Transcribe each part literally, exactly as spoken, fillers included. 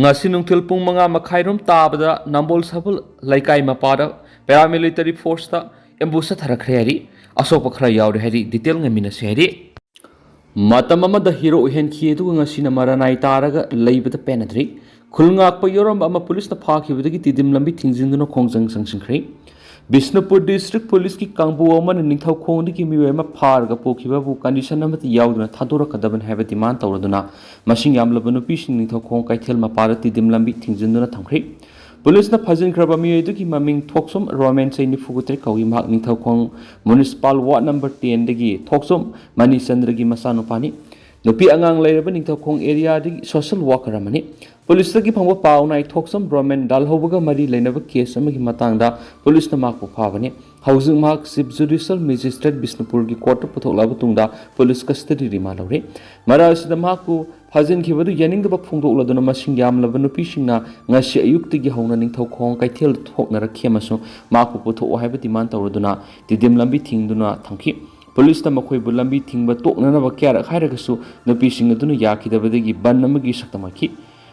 ꯉꯁꯤ ꯅꯨꯡꯊꯤꯜ ꯄꯨꯡ ꯃꯉꯥ ꯃꯈꯥꯏꯔꯣꯝ ꯇꯥꯕꯗ ꯅꯝꯕꯣꯜ ꯁꯕꯜ ꯂꯩꯀꯥꯏ ꯃꯄꯥꯗ paramilitary forceꯇ ambush ꯆꯠꯊꯔꯛꯈ꯭ꯔꯦ ꯍꯥꯏꯔꯤ꯫ ꯑꯁꯣꯛꯄ ꯈꯔ ꯌꯥꯎꯔꯦ ꯍꯥꯏꯔꯤ꯫ Detail ꯉꯥꯏꯃꯤꯟꯅꯁꯦ ꯍꯥꯏꯔꯤ꯫ ꯃꯇꯝ ꯑꯃꯗ hero ꯑꯣꯏꯍꯟꯈꯤ, ꯑꯗꯨꯒ ꯉꯁꯤꯅ ꯃꯔꯥꯅꯥꯏ ꯇꯥꯔꯒ ꯂꯩꯕꯗ ꯄꯦꯟꯅꯗ꯭ꯔꯤ꯫ ꯈꯨꯜ ꯉꯥꯛꯄ ꯌꯥꯎꯔꯝꯕ ꯑꯃ ꯄꯨꯂꯤꯁꯅ ꯐꯥꯈꯤꯕꯗꯒꯤ ꯇꯤꯗꯤꯝ ꯂꯝꯕꯤ ꯊꯤꯡꯖꯤꯟꯗꯨꯅ ꯈꯣꯡꯖꯪ ꯆꯪꯁꯤꯟꯈ꯭ꯔꯦ꯫ ꯕꯤꯁꯅꯨꯄꯨꯔ district ꯄꯨꯂꯤꯁꯀꯤ ꯀꯥꯡꯕꯨ ꯑꯃꯅ ꯅꯤꯡꯊꯧꯈꯣꯡꯗꯒꯤ ꯃꯤꯑꯣꯏ ꯑꯃ ꯐꯥꯔꯒ ꯄꯨꯈꯤꯕꯕꯨ condition ꯑꯃꯠꯇ ꯌꯥꯎꯗꯅ ꯊꯥꯗꯣꯔꯛꯀꯗꯕꯅꯤ ꯍꯥꯏꯕ demand ꯇꯧꯔꯗꯨꯅ ꯃꯁꯤꯡ ꯌꯥꯝꯂꯕ ꯅꯨꯄꯤꯁꯤꯡ ꯅꯤꯡꯊꯧꯈꯣꯡ ꯀꯩꯊꯦꯜ ꯃꯄꯥꯗ ꯇꯤꯗꯤꯝ ꯂꯝꯕꯤ ꯊꯤꯡꯖꯤꯟꯗꯨꯅ ꯊꯝꯈ꯭ꯔꯦ꯫ ꯄꯨꯂꯤꯁꯅ ꯐꯥꯖꯤꯟꯈ꯭ꯔꯕ ꯃꯤꯑꯣꯏ ꯑꯗꯨꯒꯤ ꯃꯃꯤꯡ ꯊꯣꯛꯆꯣꯝ ꯔꯣꯃꯦꯟ, ꯆꯍꯤ ꯅꯤꯐꯨ ꯇꯔꯦꯠ ꯀꯧꯏ꯫ ꯃꯍꯥꯛ ꯅꯤꯡꯊꯧꯈꯣꯡ municipal ward number tenꯗꯒꯤ ꯊꯣꯛꯆꯣꯝ ꯃꯅꯤꯆꯟꯗ꯭ꯔꯒꯤ ꯃꯆꯥꯅꯨꯄꯥꯅꯤ꯫ ꯅꯨꯄꯤ ꯑꯉꯥꯡ ꯂꯩꯔꯕ ꯅꯤꯡꯊꯧꯈꯣꯡ areaꯗꯒꯤ social worker ꯑꯃꯅꯤ꯫ ꯄꯨꯂꯤꯁꯇꯒꯤ ꯐꯪꯕ ꯄꯥꯎꯅ ꯊꯣꯛꯆꯣꯝ ꯔꯣꯃꯦꯟ ꯗꯥꯜꯍꯧꯕꯒ ꯃꯔꯤ ꯂꯩꯅꯕ case ꯑꯃꯒꯤ ꯃꯇꯥꯡꯗ ꯄꯨꯂꯤꯁꯅ ꯃꯍꯥꯛꯄꯨ ꯐꯥꯕꯅꯤ꯫ ꯍꯧꯖꯤꯛ ꯃꯍꯥꯛ Chief Judicial Magistrate ꯕꯤꯁꯅꯨꯄꯨꯔꯒꯤ courtꯇ ꯄꯨꯊꯣꯛꯂꯕ ꯇꯨꯡꯗ ꯄꯨꯂꯤꯁ custody remand ꯂꯧꯔꯦ꯫ ꯃꯔꯛ ꯑꯁꯤꯗ ꯃꯍꯥꯛꯄꯨ ꯐꯥꯖꯤꯟꯈꯤꯕ ꯑꯗꯨ ꯌꯥꯅꯤꯡꯗꯕ ꯐꯣꯡꯗꯣꯛꯂꯗꯨꯅ ꯃꯁꯤꯡ ꯌꯥꯝꯂꯕ ꯅꯨꯄꯤꯁꯤꯡꯅ ꯉꯁꯤ ꯑꯌꯨꯛꯇꯒꯤ ꯍꯧꯅ ꯅꯤꯡꯊꯧꯈꯣꯡ ꯀꯩꯊꯦꯜꯗ ꯊꯣꯛꯅꯔꯛꯈꯤ ꯑꯃꯁꯨꯡ ꯃꯍꯥꯛꯄꯨ ꯄꯨꯊꯣꯛꯑꯣ ꯍꯥꯏꯕ demand ꯇꯧꯔꯗꯨꯅ ꯇꯤꯗꯤꯝ ꯂꯝꯕꯤ ꯊꯤꯡꯗꯨꯅ ꯊꯝꯈꯤ꯫ ꯄꯨꯂꯤꯁꯅ ꯃꯈꯣꯏꯕꯨ ꯂꯝꯕꯤ ꯊꯤꯡꯕ ꯇꯣꯛꯅꯅꯕ ꯀꯌꯥꯔꯛ ꯍꯥꯏꯔꯒꯁꯨ ꯅꯨꯄꯤꯁꯤꯡ ꯑꯗꯨꯅ ꯌꯥꯈꯤꯗꯕꯗꯒꯤ ꯕꯟ ꯑꯃꯒꯤ ꯁꯛꯇꯝ ꯑꯣꯏꯈꯤ꯫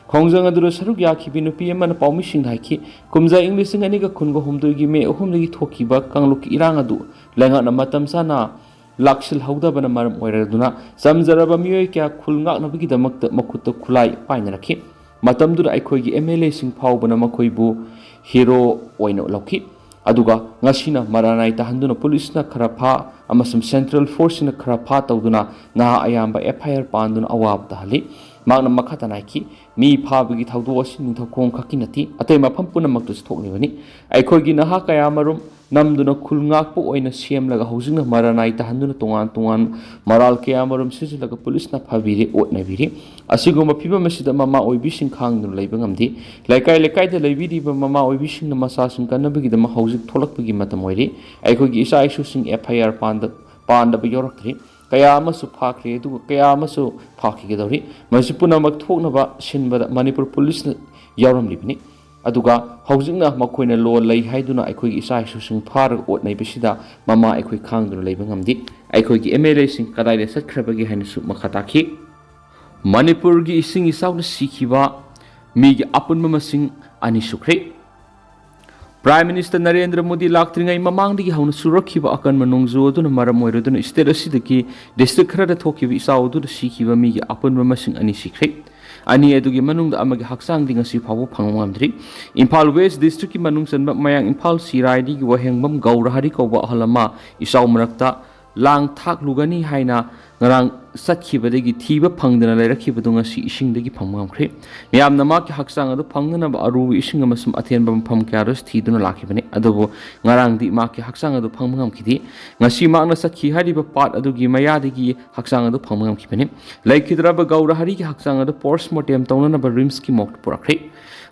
ꯈꯣꯡꯖꯪ ꯑꯗꯨꯗ ꯁꯔꯨꯛ ꯌꯥꯈꯤꯕꯤ ꯅꯨꯄꯤ ꯑꯃꯅ ꯄꯥꯎꯃꯤꯁꯤꯡꯗ ꯍꯥꯏꯈꯤ, ꯀꯨꯝꯖꯥ ꯏꯪ ꯂꯤꯁꯤꯡ ꯑꯅꯤꯒ ꯀꯨꯟꯒ ꯍꯨꯝꯗꯣꯏꯒꯤ ꯃꯦ ꯑꯍꯨꯝꯗꯒꯤ ꯊꯣꯛꯈꯤꯕ ꯀꯥꯡꯂꯨꯞꯀꯤ ꯏꯔꯥꯡ ꯑꯗꯨ ꯂꯩꯉꯥꯛꯅ ꯃꯇꯝ ꯆꯥꯅ ꯂꯥꯛꯁꯤꯜꯍꯧꯗꯕꯅ ꯃꯔꯝ ꯑꯣꯏꯔꯗꯨꯅ ꯆꯝꯖꯔꯕ ꯃꯤꯑꯣꯏ ꯀꯌꯥ ꯈꯨꯜ ꯉꯥꯛꯅꯕꯒꯤꯗꯃꯛꯇ ꯃꯈꯨꯠꯇ ꯈꯨꯠꯂꯥꯏ ꯄꯥꯏꯅꯔꯛꯈꯤ꯫ ꯃꯇꯝꯗꯨꯗ ꯑꯩꯈꯣꯏꯒꯤ MLAꯁꯤꯡ ꯐꯥꯎꯕꯅ ꯃꯈꯣꯏꯕꯨ hero ꯑꯣꯏꯅ ꯂꯧꯈꯤ꯫ ꯑꯗꯨꯒ ꯉꯁꯤꯅ ꯃꯔꯥꯅꯥꯏ ꯇꯥꯍꯟꯗꯨꯅ ꯄꯨꯂꯤꯁꯅ ꯈꯔ ꯐꯥ ꯑꯃꯁꯨꯡ central forceꯁꯤꯡꯅ ꯈꯔ ꯐꯥ ꯇꯧꯗꯨꯅ ꯅꯍꯥ ꯑꯌꯥꯝꯕ FIR ꯄꯥꯟꯗꯨꯅ ꯑꯋꯥꯕ ꯇꯥꯍꯜꯂꯤ꯫ ꯃꯍꯥꯛꯅ ꯃꯈꯥ ꯇꯥꯅ ꯍꯥꯏꯈꯤ, ꯃꯤ ꯐꯥꯕꯒꯤ ꯊꯧꯗꯣꯛ ꯑꯁꯤ ꯅꯤꯡꯊꯧꯈꯣꯡ ꯈꯛꯀꯤ ꯅꯠꯇꯦ, ꯑꯇꯩ ꯃꯐꯝ ꯄꯨꯝꯅꯃꯛꯇꯁꯨ ꯊꯣꯛꯂꯤꯕꯅꯤ꯫ ꯑꯩꯈꯣꯏꯒꯤ ꯅꯍꯥ ꯀꯌꯥꯃꯔꯨꯝ ꯅꯝꯗꯨꯅ ꯈꯨꯜ ꯉꯥꯛꯄ ꯑꯣꯏꯅ ꯁꯦꯝꯂꯒ ꯍꯧꯖꯤꯛꯅ ꯃꯔꯥꯅꯥꯏ ꯇꯥꯍꯟꯗꯨꯅ ꯇꯣꯉꯥꯟ ꯇꯣꯉꯥꯟ ꯃꯔꯥꯜ ꯀꯌꯥꯃꯔꯨꯝ ꯁꯤꯖꯤꯜꯂꯒ ꯄꯨꯂꯤꯁꯅ ꯐꯥꯕꯤꯔꯦ, ꯑꯣꯠꯅꯕꯤꯔꯦ꯫ ꯑꯁꯤꯒꯨꯝꯕ ꯐꯤꯕꯝ ꯑꯁꯤꯗ ꯃꯃꯥ ꯑꯣꯏꯕꯤꯁꯤꯡ ꯈꯥꯡꯗꯨꯅ ꯂꯩꯕ ꯉꯝꯗꯦ꯫ ꯂꯩꯀꯥꯏ ꯂꯩꯀꯥꯏꯗ ꯂꯩꯕꯤꯔꯤꯕ ꯃꯃꯥ ꯑꯣꯏꯕꯤꯁꯤꯡꯅ ꯃꯆꯥꯁꯤꯡ ꯀꯟꯅꯕꯒꯤꯗꯃꯛ ꯍꯧꯖꯤꯛ ꯊꯣꯛꯂꯛꯄꯒꯤ ꯃꯇꯝ ꯑꯣꯏꯔꯦ꯫ ꯑꯩꯈꯣꯏꯒꯤ ꯏꯆꯥ ꯏꯁꯨꯁꯤꯡ FIR ꯄꯥꯟꯗ-, ꯄꯥꯟꯗꯕ ꯌꯥꯎꯔꯛꯇ꯭ꯔꯤ꯫ ꯀꯌꯥ ꯑꯃꯁꯨ ꯐꯥꯈ꯭ꯔꯦ, ꯑꯗꯨꯒ ꯀꯌꯥ ꯑꯃꯁꯨ ꯐꯥꯈꯤꯒꯗꯧꯔꯤ꯫ ꯃꯁꯤ ꯄꯨꯝꯅꯃꯛ ꯊꯣꯛꯅꯕ ꯁꯤꯟꯕꯗ ꯃꯅꯤꯄꯨꯔ ꯄꯨꯂꯤꯁꯅ ꯌꯥꯎꯔꯝꯂꯤꯕꯅꯤ꯫ ꯑꯗꯨꯒ ꯍꯧꯖꯤꯛꯅ ꯃꯈꯣꯏꯅ ꯂꯣ ꯂꯩ ꯍꯥꯏꯗꯨꯅ ꯑꯩꯈꯣꯏꯒꯤ ꯏꯆꯥ ꯏꯁꯨꯁꯤꯡ ꯐꯥꯔꯒ ꯑꯣꯠꯅꯩꯕꯁꯤꯗ ꯃꯃꯥ ꯑꯩꯈꯣꯏ ꯈꯥꯡꯗꯨꯅ ꯂꯩꯕ ꯉꯝꯗꯦ꯫ ꯑꯩꯈꯣꯏꯒꯤ MLAꯁꯤꯡ ꯀꯗꯥꯏꯗ ꯆꯠꯈ꯭ꯔꯕꯒꯦ ꯍꯥꯏꯅꯁꯨ ꯃꯈꯥ ꯇꯥꯈꯤ꯫ ꯃꯅꯤꯄꯨꯔꯒꯤ ꯏꯁꯤꯡ ꯏꯆꯥꯎꯅ ꯁꯤꯈꯤꯕ ꯃꯤꯒꯤ ꯑꯄꯨꯟꯕ ꯃꯁꯤꯡ ꯑꯅꯤ ꯁꯨꯈ꯭ꯔꯦ꯫ Prime Minister ꯅꯔꯦꯟꯗ꯭ꯔ ꯃꯣꯗꯤ ꯂꯥꯛꯇ꯭ꯔꯤꯉꯩ ꯃꯃꯥꯡꯗꯒꯤ ꯍꯧꯅ ꯆꯨꯔꯛꯈꯤꯕ ꯑꯀꯟꯕ ꯅꯣꯡꯖꯨ ꯑꯗꯨꯅ ꯃꯔꯝ ꯑꯣꯏꯔꯗꯨꯅ state ꯑꯁꯤꯗꯒꯤ district ꯈꯔꯗ ꯊꯣꯛꯈꯤꯕ ꯏꯆꯥꯎ ꯑꯗꯨꯗ ꯁꯤꯈꯤꯕ ꯃꯤꯒꯤ ꯑꯄꯨꯟꯕ ꯃꯁꯤꯡ ꯑꯅꯤ ꯁꯤꯈ꯭ꯔꯦ꯫ ꯑꯅꯤ ꯑꯗꯨꯒꯤ ꯃꯅꯨꯡꯗ ꯑꯃꯒꯤ ꯍꯛꯆꯥꯡꯗꯤ ꯉꯁꯤ ꯐꯥꯎꯕ ꯐꯪꯕ ꯉꯝꯗ꯭ꯔꯤ꯫ ꯏꯝꯐꯥꯜ West districtꯀꯤ ꯃꯅꯨꯡ ꯆꯟꯕ ꯃꯌꯥꯡ ꯏꯝꯐꯥꯜ ꯁꯤꯔꯥꯏꯗꯒꯤ ꯋꯥꯍꯦꯡꯕꯝ ꯒꯧꯔꯍꯔꯤ ꯀꯧꯕ ꯑꯍꯜ ꯑꯃ ꯏꯆꯥꯎ ꯃꯔꯛꯇ ꯂꯥꯡ ꯊꯥꯛꯂꯨꯒꯅꯤ ꯍꯥꯏꯅ ꯉꯔꯥꯡ ꯆꯠꯈꯤꯕꯗꯒꯤ ꯊꯤꯕ ꯐꯪꯗꯅ ꯂꯩꯔꯛꯈꯤꯕꯗꯨ ꯉꯁꯤ ꯏꯁꯤꯡꯗꯒꯤ ꯐꯪꯕ ꯉꯝꯈ꯭ꯔꯦ꯫ ꯃꯤꯌꯥꯝꯅ ꯃꯍꯥꯛꯀꯤ ꯍꯛꯆꯥꯡ ꯑꯗꯨ ꯐꯪꯅꯅꯕ ꯑꯔꯨꯕ ꯏꯁꯤꯡ ꯑꯃꯁꯨꯡ ꯑꯊꯦꯟꯕ ꯃꯐꯝ ꯀꯌꯥꯗꯁꯨ ꯊꯤꯗꯨꯅ ꯂꯥꯛꯈꯤꯕꯅꯤ, ꯑꯗꯨꯕꯨ ꯉꯔꯥꯡꯗꯤ ꯃꯍꯥꯛꯀꯤ ꯍꯛꯆꯥꯡ ꯑꯗꯨ ꯐꯪꯕ ꯉꯝꯈꯤꯗꯦ꯫ ꯉꯁꯤ ꯃꯍꯥꯛꯅ ꯆꯠꯈꯤ ꯍꯥꯏꯔꯤꯕ ꯄꯥꯠ ꯑꯗꯨꯒꯤ ꯃꯌꯥꯗꯒꯤ ꯍꯛꯆꯥꯡ ꯑꯗꯨ ꯐꯪꯕ ꯉꯝꯈꯤꯕꯅꯤ꯫ ꯂꯩꯈꯤꯗ꯭ꯔꯕ ꯒꯧꯔꯍꯔꯤꯒꯤ ꯍꯛꯆꯥꯡ ꯑꯗꯨ post mortem ꯇꯧꯅꯅꯕ RIMSꯀꯤ morgue ꯄꯨꯔꯛꯈ꯭ꯔꯦ꯫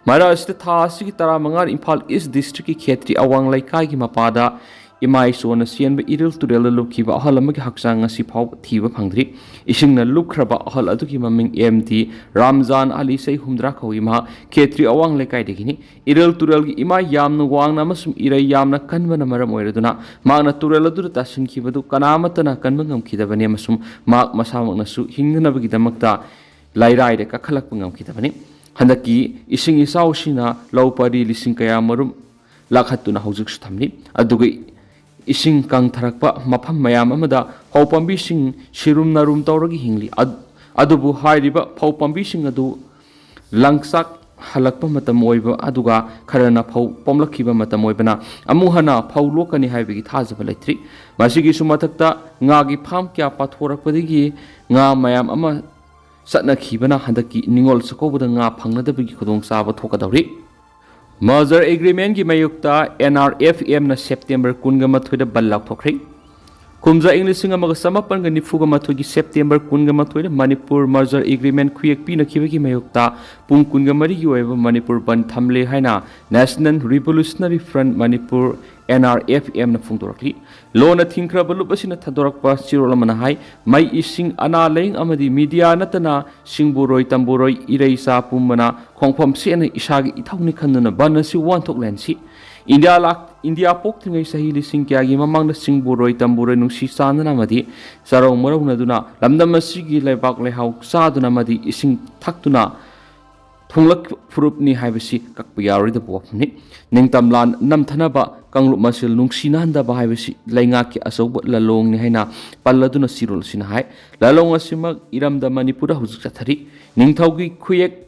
ꯃꯔꯛ ꯑꯁꯤꯗ ꯊꯥ ꯑꯁꯤꯒꯤ ꯇꯔꯥꯃꯉꯥꯗ ꯏꯝꯐꯥꯜ East districtꯀꯤ ꯈꯦꯇ꯭ꯔꯤ ꯑꯋꯥꯡ ꯂꯩꯀꯥꯏꯒꯤ ꯃꯄꯥꯗ ꯏꯃꯥꯏ ꯁꯣꯟꯅ ꯆꯦꯟꯕ ꯏꯔꯤꯜ ꯇꯨꯔꯦꯜꯗ ꯂꯨꯞꯈꯤꯕ ꯑꯍꯜ ꯑꯃꯒꯤ ꯍꯛꯆꯥꯡ ꯉꯁꯤ ꯐꯥꯎꯕ ꯊꯤꯕ ꯐꯪꯗ꯭ꯔꯤ꯫ ꯏꯁꯤꯡꯅ ꯂꯨꯞꯈ꯭ꯔꯕ ꯑꯍꯜ ꯑꯗꯨꯒꯤ ꯃꯃꯤꯡ M D ꯔꯥꯝꯖꯥꯟ ꯑꯂꯤ, ꯆꯍꯤ ꯍꯨꯝꯗ꯭ꯔꯥ ꯀꯧꯏ꯫ ꯃꯍꯥꯛ ꯈꯦꯇ꯭ꯔꯤ ꯑꯋꯥꯡ ꯂꯩꯀꯥꯏꯗꯒꯤꯅꯤ꯫ ꯏꯔꯤꯜ ꯇꯨꯔꯦꯜꯒꯤ ꯏꯃꯥꯏ ꯌꯥꯝꯅ ꯋꯥꯡꯅ ꯑꯃꯁꯨꯡ ꯏꯔꯩ ꯌꯥꯝꯅ ꯀꯟꯕꯅ ꯃꯔꯝ ꯑꯣꯏꯔꯗꯨꯅ ꯃꯍꯥꯛꯅ ꯇꯨꯔꯦꯜ ꯑꯗꯨꯗ ꯇꯥꯁꯤꯟꯈꯤꯕꯗꯨ ꯀꯅꯥ ꯑꯃꯠꯇꯅ ꯀꯟꯕ ꯉꯝꯈꯤꯗꯕꯅꯤ ꯑꯃꯁꯨꯡ ꯃꯍꯥꯛ ꯃꯁꯥꯃꯛꯅꯁꯨ ꯍꯤꯡꯅꯅꯕꯒꯤꯗꯃꯛꯇ ꯂꯩꯔꯥꯏꯗ ꯀꯥꯈꯠꯂꯛꯄ ꯉꯝꯈꯤꯗꯕꯅꯤ꯫ ꯍꯟꯗꯛꯀꯤ ꯏꯁꯤꯡ ꯏꯆꯥꯎꯁꯤꯅ ꯂꯧ ꯄꯔꯤ ꯂꯤꯁꯤꯡ ꯀꯌꯥ ꯃꯔꯨꯝ ꯂꯥꯛꯍꯠꯇꯨꯅ ꯍꯧꯖꯤꯛꯁꯨ ꯊꯝꯂꯤ꯫ ꯑꯗꯨꯒ ꯏꯁꯤꯡ ꯀꯪꯊꯔꯛꯄ ꯃꯐꯝ ꯃꯌꯥꯝ ꯑꯃꯗ ꯐꯧ ꯄꯥꯝꯕꯤꯁꯤꯡ ꯁꯤꯔꯨꯝ ꯅꯥꯔꯨꯝ ꯇꯧꯔꯒ ꯍꯤꯡꯂꯤ꯫ ꯑꯗ-, ꯑꯗꯨꯕꯨ ꯍꯥꯏꯔꯤꯕ ꯐꯧ ꯄꯥꯝꯕꯤꯁꯤꯡ ꯑꯗꯨ ꯂꯪꯆꯥꯛ ꯍꯜꯂꯛꯄ ꯃꯇꯝ ꯑꯣꯏꯕ, ꯑꯗꯨꯒ ꯈꯔꯅ ꯐꯧ ꯄꯣꯝꯂꯛꯈꯤꯕ ꯃꯇꯝ ꯑꯣꯏꯕꯅ ꯑꯃꯨꯛ ꯍꯟꯅ ꯐꯧ ꯂꯣꯛꯀꯅꯤ ꯍꯥꯏꯕꯒꯤ ꯊꯥꯖꯕ ꯂꯩꯇ꯭ꯔꯤ꯫ ꯃꯁꯤꯒꯤꯁꯨ ꯃꯊꯛꯇ ꯉꯥꯒꯤ farm ꯀꯌꯥ ꯄꯥꯊꯣꯔꯛꯄꯗꯒꯤ ꯉꯥ ꯃꯌꯥꯝ ꯑꯃ ꯆꯠꯅꯈꯤꯕꯅ ꯍꯟꯗꯛꯀꯤ ꯅꯤꯉꯣꯜ ꯆꯥꯛꯀꯧꯕꯗ ꯉꯥ ꯐꯪꯅꯗꯕꯒꯤ ꯈꯨꯗꯣꯡꯆꯥꯕ ꯊꯣꯛꯀꯗꯧꯔꯤ꯫ Merger Agreementꯀꯤ ꯃꯥꯌꯣꯛꯇ NRFMꯅ September ꯀꯨꯟꯒ ꯃꯥꯊꯣꯏꯗ ꯕꯟ ꯂꯥꯎꯊꯣꯛꯈ꯭ꯔꯦ꯫ ꯀꯨꯝꯖꯥ ꯏꯪ ꯂꯤꯁꯤꯡ ꯑꯃꯒ ꯆꯃꯥꯄꯟꯒ ꯅꯤꯐꯨꯒ ꯃꯥꯊꯣꯏꯒꯤ September ꯀꯨꯟꯒ ꯃꯥꯊꯣꯏꯗ ꯃꯅꯤꯄꯨꯔ Merger Agreement ꯈꯨꯌꯦꯛ ꯄꯤꯅꯈꯤꯕꯒꯤ ꯃꯥꯌꯣꯛꯇ ꯄꯨꯡ ꯀꯨꯟꯒ ꯃꯔꯤꯒꯤ ꯑꯣꯏꯕ ꯃꯅꯤꯄꯨꯔ ꯕꯟ ꯊꯝꯂꯦ ꯍꯥꯏꯅ National Revolutionary Front ꯃꯅꯤꯄꯨꯔ, NRFMꯅ ꯐꯣꯡꯗꯣꯔꯛꯂꯤ꯫ ꯂꯣꯟꯅ ꯊꯤꯡꯈ꯭ꯔꯕ ꯂꯨꯞ ꯑꯁꯤꯅ ꯊꯥꯗꯣꯔꯛꯄ ꯆꯦꯔꯣꯜ ꯑꯃꯅ ꯍꯥꯏ, ꯃꯩ, ꯏꯁꯤꯡ, ꯑꯅꯥ ꯂꯥꯏꯌꯦꯡ ꯑꯃꯗꯤ media ꯅꯠꯇꯅ ꯁꯤꯡꯕꯨꯔꯣꯏ ꯇꯝꯕꯨꯔꯣꯏ ꯏꯔꯩꯆꯥ ꯄꯨꯝꯕꯅ ꯈꯣꯡꯐꯝ ꯁꯦꯠꯅ ꯏꯁꯥꯒꯤ ꯏꯊꯧꯅꯤ ꯈꯟꯗꯨꯅ ꯕꯟ ꯑꯁꯤ ꯋꯥꯟꯊꯣꯛ ꯂꯦꯟꯁꯤ꯫ ꯏꯟꯗꯤꯌꯥ ꯂꯥꯛ-, ꯏꯟꯗꯤꯌꯥ ꯄꯣꯛꯇ꯭ꯔꯤꯉꯩ ꯆꯍꯤ ꯂꯤꯁꯤꯡ ꯀꯌꯥꯒꯤ ꯃꯃꯥꯡꯗ ꯁꯤꯡꯕꯨꯔꯣꯏ ꯇꯝꯕꯨꯔꯣꯏ ꯅꯨꯡꯁꯤ ꯆꯥꯟꯅꯅ ꯑꯃꯗꯤ ꯆꯥꯔꯧ ꯃꯔꯧꯅꯗꯨꯅ ꯂꯝꯗꯝ ꯑꯁꯤꯒꯤ ꯂꯩꯕꯥꯛ ꯂꯩꯍꯥꯎ ꯆꯥꯗꯨꯅ ꯑꯃꯗꯤ ꯏꯁꯤꯡ ꯊꯛꯇꯨꯅ ꯐꯨꯡꯂꯛ ꯐꯨꯔꯨꯞꯅꯤ ꯍꯥꯏꯕꯁꯤ ꯀꯛꯄ ꯌꯥꯔꯣꯏꯗꯕ ꯋꯥꯐꯝꯅꯤ꯫ ꯅꯤꯡꯇꯝꯂꯥꯟ ꯅꯝꯊꯅꯕ ꯀꯥꯡꯂꯨꯞ ꯃꯁꯦꯜ ꯅꯨꯡꯁꯤꯅꯍꯟꯗꯕ ꯍꯥꯏꯕꯁꯤ ꯂꯩꯉꯥꯛꯀꯤ ꯑꯆꯧꯕ ꯂꯥꯂꯣꯡꯅꯤ ꯍꯥꯏꯅ ꯄꯜꯂꯗꯨꯅ ꯁꯤꯔꯣꯜ ꯑꯁꯤꯅ ꯍꯥꯏ꯫ ꯂꯥꯂꯣꯡ ꯑꯁꯤꯃꯛ ꯏꯔꯝꯗ ꯃꯅꯤꯄꯨꯔꯗ ꯍꯧꯖꯤꯛ ꯆꯠꯊꯔꯤ꯫ ꯅꯤꯡꯊꯧꯒꯤ ꯈꯨꯌꯦꯛ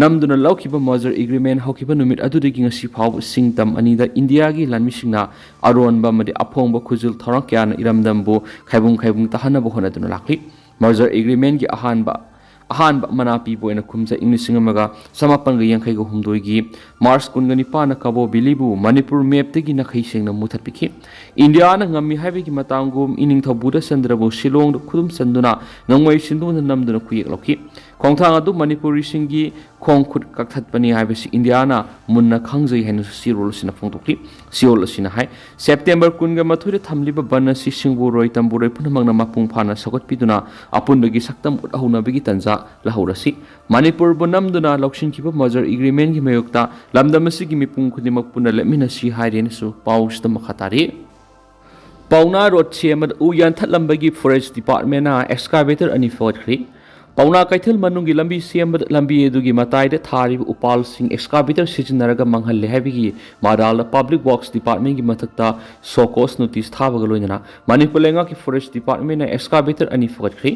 ꯅꯝꯗꯨꯅ ꯂꯧꯈꯤꯕ ꯃꯔꯖꯔ ꯑꯦꯒ꯭ꯔꯤꯃꯦꯟ ꯍꯧꯈꯤꯕ ꯅꯨꯃꯤꯠ ꯑꯗꯨꯗꯒꯤ ꯉꯁꯤ ꯐꯥꯎꯕ ꯁꯤꯡꯇꯝ ꯑꯅꯤꯗ ꯏꯟꯗꯤꯌꯥꯒꯤ ꯂꯥꯟꯃꯤꯁꯤꯡꯅ ꯑꯔꯣꯟꯕ ꯑꯃꯗꯤ ꯑꯐꯣꯡꯕ ꯈꯨꯖꯤꯜ ꯊꯧꯔꯥꯡ ꯀꯌꯥꯅ ꯏꯔꯝꯗꯝꯕꯨ ꯈꯥꯏꯕꯨꯡ ꯈꯥꯏꯕꯨꯡ ꯇꯥꯍꯟꯅꯕ ꯍꯣꯠꯅꯗꯨꯅ ꯂꯥꯛꯂꯤ꯫ ꯃꯔꯖꯔ ꯑꯦꯒ꯭ꯔꯤꯃꯦꯟꯒꯤ ꯑꯍꯥꯟꯕ ꯑꯍꯥꯟꯕ ꯃꯅꯥ ꯄꯤꯕ ꯑꯣꯏꯅ ꯀꯨꯝꯖꯥ ꯏꯪ ꯂꯤꯁꯤꯡ ꯑꯃꯒ ꯆꯃꯥꯄꯟꯒ ꯌꯥꯡꯈꯩꯒ ꯍꯨꯝꯗꯣꯏꯒꯤ ꯃꯥꯔꯆ ꯀꯨꯟꯒ ꯅꯤꯄꯥꯟꯅ ꯀꯕꯣ ꯚꯦꯂꯤꯕꯨ ꯃꯅꯤꯄꯨꯔ ꯃꯦꯞꯇꯒꯤ ꯅꯥꯈꯩ ꯁꯦꯡꯅ ꯃꯨꯊꯠꯄꯤꯈꯤ꯫ ꯏꯟꯗꯤꯌꯥꯅ ꯉꯝꯃꯤ ꯍꯥꯏꯕꯒꯤ ꯃꯇꯥꯡꯒꯨꯝ ꯏꯅꯤꯡꯊꯧ ꯕꯨꯙꯆꯟꯗ꯭ꯔꯕꯨ ꯁꯤꯂꯣꯡꯗ ꯈꯨꯗꯨꯝ ꯆꯟꯗꯨꯅ ꯅꯣꯡꯃꯩ ꯁꯤꯟꯗꯣꯡꯗ ꯅꯝꯗꯨꯅ ꯈꯨꯌꯦꯛ ꯂꯧꯈꯤ꯫ ꯈꯣꯡꯊꯥꯡ ꯑꯗꯨ ꯃꯅꯤꯄꯨꯔꯤꯁꯤꯡꯒꯤ ꯈꯣꯡ ꯈꯨꯠ ꯀꯛꯊꯠꯄꯅꯤ ꯍꯥꯏꯕꯁꯤ ꯏꯟꯗꯤꯌꯥꯅ ꯃꯨꯟꯅ ꯈꯪꯖꯩ ꯍꯥꯏꯅꯁꯨ ꯁꯤꯔꯣꯜ ꯑꯁꯤꯅ ꯐꯣꯡꯗꯣꯛꯂꯤ꯫ ꯁꯤꯔꯣꯜ ꯑꯁꯤꯅ ꯍꯥꯏ, ꯁꯦꯞꯇꯦꯝꯕꯔ ꯀꯨꯟꯒ ꯃꯥꯊꯣꯏꯗ ꯊꯝꯂꯤꯕ ꯕꯟ ꯑꯁꯤ ꯁꯤꯡꯕꯨꯔꯣꯏ ꯇꯝꯕꯨꯔꯣꯏ ꯄꯨꯝꯅꯃꯛꯅ ꯃꯄꯨꯡ ꯐꯥꯅ ꯁꯧꯒꯠꯄꯤꯗꯨꯅ ꯑꯄꯨꯟꯕꯒꯤ ꯁꯛꯇꯝ ꯎꯠꯍꯧꯅꯕꯒꯤ ꯇꯥꯟꯖꯥ ꯂꯧꯍꯧꯔꯁꯤ꯫ ꯃꯅꯤꯄꯨꯔꯕꯨ ꯅꯝꯗꯨꯅ ꯂꯧꯁꯤꯟꯈꯤꯕ ꯃꯔꯖꯔ ꯑꯦꯒ꯭ꯔꯤꯃꯦꯟꯒꯤ ꯃꯥꯌꯣꯛꯇ ꯂꯝꯗꯝ ꯑꯁꯤꯒꯤ ꯃꯤꯄꯨꯝ ꯈꯨꯗꯤꯡꯃꯛ ꯄꯨꯟꯅ ꯂꯦꯞꯃꯤꯟꯅꯁꯤ ꯍꯥꯏꯔꯦꯅꯁꯨ ꯄꯥꯎꯁꯤꯗ ꯃꯈꯥ ꯇꯥꯔꯤ꯫ ꯄꯥꯎꯅꯥ ꯔꯣꯗ ꯁꯦꯝꯕꯗ ꯎ ꯌꯥꯟꯊꯠꯂꯝꯕꯒꯤ ꯐꯣꯔꯦꯁ ꯗꯤꯄꯥꯔꯠꯃꯦꯟꯅ ꯑꯦꯛꯁꯀꯥꯚꯦꯇꯔ ꯑꯅꯤ ꯐꯒꯠꯈ꯭ꯔꯤ꯫ ꯄꯥꯎꯅꯥ ꯀꯩꯊꯦꯜ ꯃꯅꯨꯡꯒꯤ ꯂꯝꯕꯤ ꯁꯦꯝꯕꯗ ꯂꯝꯕꯤ ꯑꯗꯨꯒꯤ ꯃꯇꯥꯏꯗ ꯊꯥꯔꯤꯕ ꯎꯄꯥꯜꯁꯤꯡ ꯑꯦꯛꯁꯀꯥꯚꯦꯇꯔ ꯁꯤꯖꯤꯟꯅꯔꯒ ꯃꯥꯡꯍꯜꯂꯦ ꯍꯥꯏꯕꯒꯤ ꯃꯔꯥꯜꯗ ꯄꯕ꯭ꯂꯤꯛ ꯋꯥꯔꯛꯁ ꯗꯤꯄꯥꯔꯠꯃꯦꯟꯒꯤ ꯃꯊꯛꯇ ꯁꯣ ꯀꯣꯁ ꯅꯣꯇꯤꯁ ꯊꯥꯕꯒ ꯂꯣꯏꯅꯅ ꯃꯅꯤꯄꯨꯔ ꯂꯩꯉꯥꯛꯀꯤ ꯐꯣꯔꯦꯁ ꯗꯤꯄꯥꯔꯠꯃꯦꯟꯅ ꯑꯦꯛꯁꯀꯥꯚꯦꯇꯔ ꯑꯅꯤ ꯐꯒꯠꯈ꯭ꯔꯤ꯫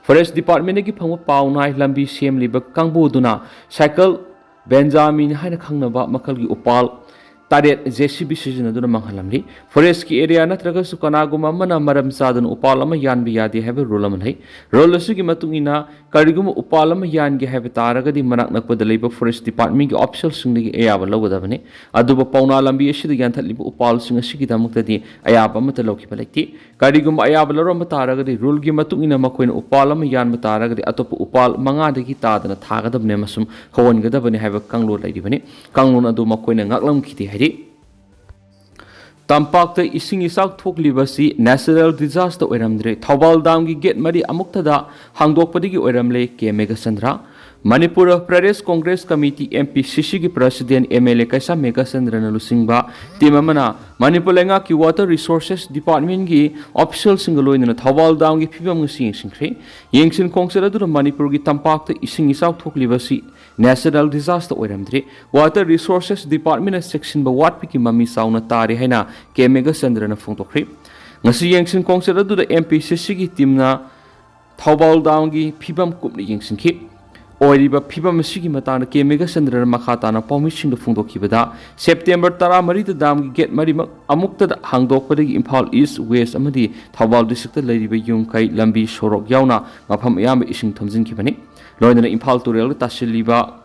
ꯐꯣꯔꯦꯁ ꯗꯤꯄꯥꯔꯠꯃꯦꯟꯗꯒꯤ ꯐꯪꯕ ꯄꯥꯎ ꯅꯥꯏ ꯂꯝꯕꯤ ꯁꯦꯝꯂꯤꯕ ꯀꯥꯡꯕꯨꯗꯨꯅ ꯁꯥꯏꯀꯜ ꯕꯦꯟꯖꯥꯃꯤꯟ ꯍꯥꯏꯅ ꯈꯪꯅꯕ ꯃꯈꯜꯒꯤ ꯎꯄꯥꯜ ꯇꯔꯦꯠ ꯖꯦ ꯁꯤ ꯕꯤ ꯁꯤꯖꯤꯟꯅꯗꯨꯅ ꯃꯥꯡꯍꯜꯂꯝꯂꯤ꯫ ꯐꯣꯔꯦꯁ꯭ꯠꯀꯤ ꯑꯦꯔꯤꯌꯥ ꯅꯠꯇ꯭ꯔꯒꯁꯨ ꯀꯅꯥꯒꯨꯝꯕ ꯑꯃꯅ ꯃꯔꯝ ꯆꯥꯗꯅ ꯎꯄꯥꯜ ꯑꯃ ꯌꯥꯟꯕ ꯌꯥꯗꯦ ꯍꯥꯏꯕ ꯔꯨꯜ ꯑꯃ ꯂꯩ꯫ ꯔꯨꯜ ꯑꯁꯤꯒꯤ ꯃꯇꯨꯡ ꯏꯟꯅ ꯀꯔꯤꯒꯨꯝꯕ ꯎꯄꯥꯜ ꯑꯃ ꯌꯥꯟꯒꯦ ꯍꯥꯏꯕ ꯇꯥꯔꯒꯗꯤ ꯃꯅꯥꯛ ꯅꯛꯄꯗ ꯂꯩꯕ ꯐꯣꯔꯦꯁ꯭ꯠ ꯗꯤꯄꯥꯔꯠꯃꯦꯟꯠꯀꯤ ꯑꯣꯐꯤꯁꯤꯌꯦꯜꯁꯤꯡꯗꯒꯤ ꯑꯌꯥꯕ ꯂꯧꯒꯗꯕꯅꯤ꯫ ꯑꯗꯨꯕꯨ ꯄꯥꯎꯅꯥ ꯂꯝꯕꯤ ꯑꯁꯤꯗ ꯌꯥꯟꯊꯠꯂꯤꯕ ꯎꯄꯥꯜꯁꯤꯡ ꯑꯁꯤꯒꯤꯗꯃꯛꯇꯗꯤ ꯑꯌꯥꯕ ꯑꯃꯠꯇ ꯂꯧꯈꯤꯕ ꯂꯩꯇꯦ꯫ ꯀꯔꯤꯒꯨꯝꯕ ꯑꯌꯥꯕ ꯂꯧꯔꯝꯕ ꯇꯥꯔꯒꯗꯤ ꯔꯨꯜꯒꯤ ꯃꯇꯨꯡ ꯏꯟꯅ ꯃꯈꯣꯏꯅ ꯎꯄꯥꯜ ꯑꯃ ꯌꯥꯟꯕ ꯇꯥꯔꯒꯗꯤ ꯑꯇꯣꯞꯄ ꯎꯄꯥꯜ ꯃꯉꯥꯗꯒꯤ ꯇꯥꯗꯅ ꯊꯥꯒꯗꯕꯅꯤ ꯑꯃꯁꯨꯡ ꯍꯧꯍꯟꯒꯗꯕꯅꯤ ꯍꯥꯏꯕ ꯀꯥꯡꯂꯣꯟ ꯂꯩꯔꯤꯕꯅꯤ꯫ ꯀꯥꯡꯂꯣꯟ ꯑꯗꯨ ꯃꯈꯣꯏꯅ ꯉꯥꯛꯂꯝꯈꯤꯗꯦ ꯍꯥꯏꯔꯤ꯫ ꯇꯝꯄꯥꯛꯇ ꯏꯁꯤꯡ ꯏꯆꯥꯎ ꯊꯣꯛꯂꯤꯕꯁꯤ natural disaster ꯑꯣꯏꯔꯝꯗ꯭ꯔꯦ꯫ ꯊꯧꯕꯥꯜ ꯗꯥꯝꯒꯤ ꯒꯦꯠ ꯃꯔꯤ ꯑꯃꯨꯛꯇꯗ ꯍꯥꯡꯗꯣꯛꯄꯗꯒꯤ ꯑꯣꯏꯔꯝꯂꯦ, K Meghachandra. Manipur Pradesh Congress committee, M P ꯁꯤ ꯁꯤꯒꯤ president M L A Keisham ꯃꯦꯘꯆꯟꯗ꯭ꯔꯅ ꯂꯨꯆꯤꯡꯕ ꯇꯤꯝ ꯑꯃꯅ ꯃꯅꯤꯄꯨꯔ ꯂꯩꯉꯥꯛꯀꯤ Water Resources Departmentꯀꯤ officialꯁꯤꯡꯒ ꯂꯣꯏꯅꯅ ꯊꯧꯕꯥꯜ ꯗꯥꯝꯒꯤ ꯐꯤꯕꯝ ꯉꯁꯤ ꯌꯦꯡꯁꯤꯟꯈ꯭ꯔꯦ꯫ ꯌꯦꯡꯁꯤꯟ ꯈꯣꯡꯆꯠ ꯑꯗꯨꯗ ꯃꯅꯤꯄꯨꯔꯒꯤ ꯇꯝꯄꯥꯛꯇ ꯏꯁꯤꯡ ꯏꯆꯥꯎ ꯊꯣꯛꯂꯤꯕ ꯑꯁꯤ natural disaster ꯑꯣꯏꯔꯝꯗ꯭ꯔꯦ꯫ Water Resources Departmentꯅ ꯆꯦꯛꯁꯤꯟꯕ ꯋꯥꯠꯄꯒꯤ ꯃꯃꯤ ꯆꯥꯎꯅ ꯇꯥꯔꯦ ꯍꯥꯏꯅ ꯀꯦ ꯃꯦꯘꯆꯟꯗ꯭ꯔꯅ ꯐꯣꯡꯗꯣꯛꯈ꯭ꯔꯦ꯫ ꯉꯁꯤ ꯌꯦꯡꯁꯤꯟ ꯈꯣꯡꯆꯠ ꯑꯗꯨꯗ MPCCꯒꯤ teamꯅ ꯊꯧꯕꯥꯜ ꯗꯥꯝꯒꯤ ꯐꯤꯕꯝ ꯀꯨꯞꯅ ꯌꯦꯡꯁꯤꯟꯈꯤ꯫ ꯑꯣꯏꯔꯤꯕ ꯐꯤꯕꯝ ꯑꯁꯤꯒꯤ ꯃꯇꯥꯡꯗ ꯀꯦ ꯃꯦꯘꯆꯟꯗ꯭ꯔꯅ ꯃꯈꯥ ꯇꯥꯅ ꯄꯥꯎꯃꯤꯁꯤꯡꯗ ꯐꯣꯡꯗꯣꯛꯈꯤꯕꯗ, September ꯇꯔꯥꯃꯔꯤꯗ ꯗꯥꯝꯒꯤ gate ꯃꯔꯤꯃꯛ ꯑꯃꯨꯛꯇꯗ ꯍꯥꯡꯗꯣꯛꯄꯗꯒꯤ ꯏꯝꯐꯥꯜ East, West ꯑꯃꯗꯤ ꯊꯧꯕꯥꯜ districtꯇ ꯂꯩꯔꯤꯕ ꯌꯨꯝ ꯀꯩ, ꯂꯝꯕꯤ ꯁꯣꯔꯣꯛ ꯌꯥꯎꯅ ꯃꯐꯝ ꯑꯌꯥꯝꯕ ꯏꯁꯤꯡ ꯊꯨꯝꯖꯤꯟꯈꯤꯕꯅꯤ꯫ ꯂꯣꯏꯅꯅ ꯏꯝꯐꯥꯜ ꯇꯨꯔꯦꯜꯗ ꯇꯥꯁꯤꯜꯂꯤꯕ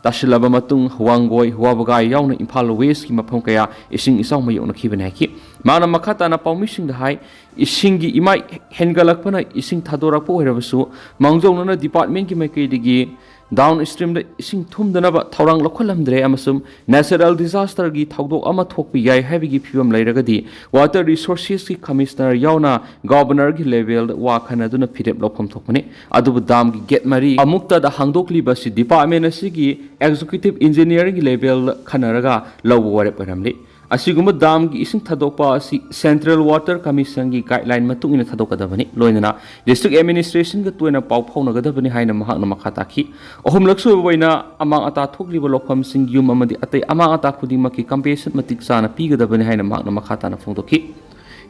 ꯇꯥꯁꯤꯜꯂꯕ ꯃꯇꯨꯡ ꯋꯥꯡꯒꯣꯏ, ꯋꯥꯕꯒꯥꯏ ꯌꯥꯎꯅ ꯏꯝꯐꯥꯜ Westꯀꯤ ꯃꯐꯝ ꯀꯌꯥ ꯏꯁꯤꯡ ꯏꯆꯥꯎ ꯃꯥꯌꯣꯛꯅꯈꯤꯕꯅꯤ ꯍꯥꯏꯈꯤ꯫ ꯃꯥꯅ ꯃꯈꯥ ꯇꯥꯅ ꯄꯥꯎꯃꯤꯁꯤꯡꯗ ꯍꯥꯏ, ꯏꯁꯤꯡꯒꯤ ꯏꯃꯥꯏ ꯍꯦꯟꯒꯠꯂꯛꯄꯅ ꯏꯁꯤꯡ ꯊꯥꯗꯣꯔꯛꯄ ꯑꯣꯏꯔꯕꯁꯨ, ꯃꯥꯡꯖꯧꯅꯅ departmentꯀꯤ ꯃꯥꯏꯀꯩꯗꯒꯤ downstreamꯗ ꯏꯁꯤꯡ ꯊꯨꯝꯗꯅꯕ ꯊꯧꯔꯥꯡ ꯂꯧꯈꯠꯂꯝꯗ꯭ꯔꯦ ꯑꯃꯁꯨꯡ natural disasterꯒꯤ ꯊꯧꯗꯣꯛ ꯑꯃ ꯊꯣꯛꯄ ꯌꯥꯏ ꯍꯥꯏꯕꯒꯤ ꯐꯤꯕꯝ ꯂꯩꯔꯒꯗꯤ Water Resourcesꯀꯤ commissioner ꯌꯥꯎꯅ governorꯒꯤ levelꯗ ꯋꯥ ꯈꯟꯅꯗꯨꯅ ꯐꯤꯔꯦꯞ ꯂꯧꯐꯝ ꯊꯣꯛꯄꯅꯤ꯫ ꯑꯗꯨꯕꯨ ꯗꯥꯝꯒꯤ gate ꯃꯔꯤ ꯑꯃꯨꯛꯇꯗ ꯍꯥꯡꯗꯣꯛꯂꯤꯕ ꯑꯁꯤ department ꯑꯁꯤꯒꯤ executive engineerꯒꯤ levelꯗ ꯈꯟꯅꯔꯒ ꯂꯧꯕ ꯋꯥꯔꯦꯞ ꯑꯣꯏꯔꯝꯂꯤ꯫ ꯑꯁꯤꯒꯨꯝꯕ ꯗꯥꯝꯒꯤ ꯏꯁꯤꯡ ꯊꯥꯗꯣꯛꯄ ꯑꯁꯤ Central Water Commissionꯒꯤ guideline ꯃꯇꯨꯡ ꯏꯟꯅ ꯊꯥꯗꯣꯛꯀꯗꯕꯅꯤ꯫ ꯂꯣꯏꯅꯅ district administrationꯒ ꯇꯣꯏꯅ ꯄꯥꯎ ꯐꯥꯎꯅꯒꯗꯕꯅꯤ ꯍꯥꯏꯅ ꯃꯍꯥꯛꯅ ꯃꯈꯥ ꯇꯥꯈꯤ꯫ ꯑꯍꯨꯝꯂꯛ ꯁꯨꯕ ꯑꯣꯏꯅ, ꯑꯃꯥꯡ ꯑꯇꯥ ꯊꯣꯛꯂꯤꯕ ꯂꯧꯐꯝꯁꯤꯡ, ꯌꯨꯝ ꯑꯃꯗꯤ ꯑꯇꯩ ꯑꯃꯥꯡ ꯑꯇꯥ ꯈꯨꯗꯤꯡꯃꯛꯀꯤ compensation ꯃꯇꯤꯛ ꯆꯥꯅ ꯄꯤꯒꯗꯕꯅꯤ ꯍꯥꯏꯅ ꯃꯍꯥꯛꯅ ꯃꯈꯥ ꯇꯥꯅ ꯐꯣꯡꯗꯣꯛꯈꯤ꯫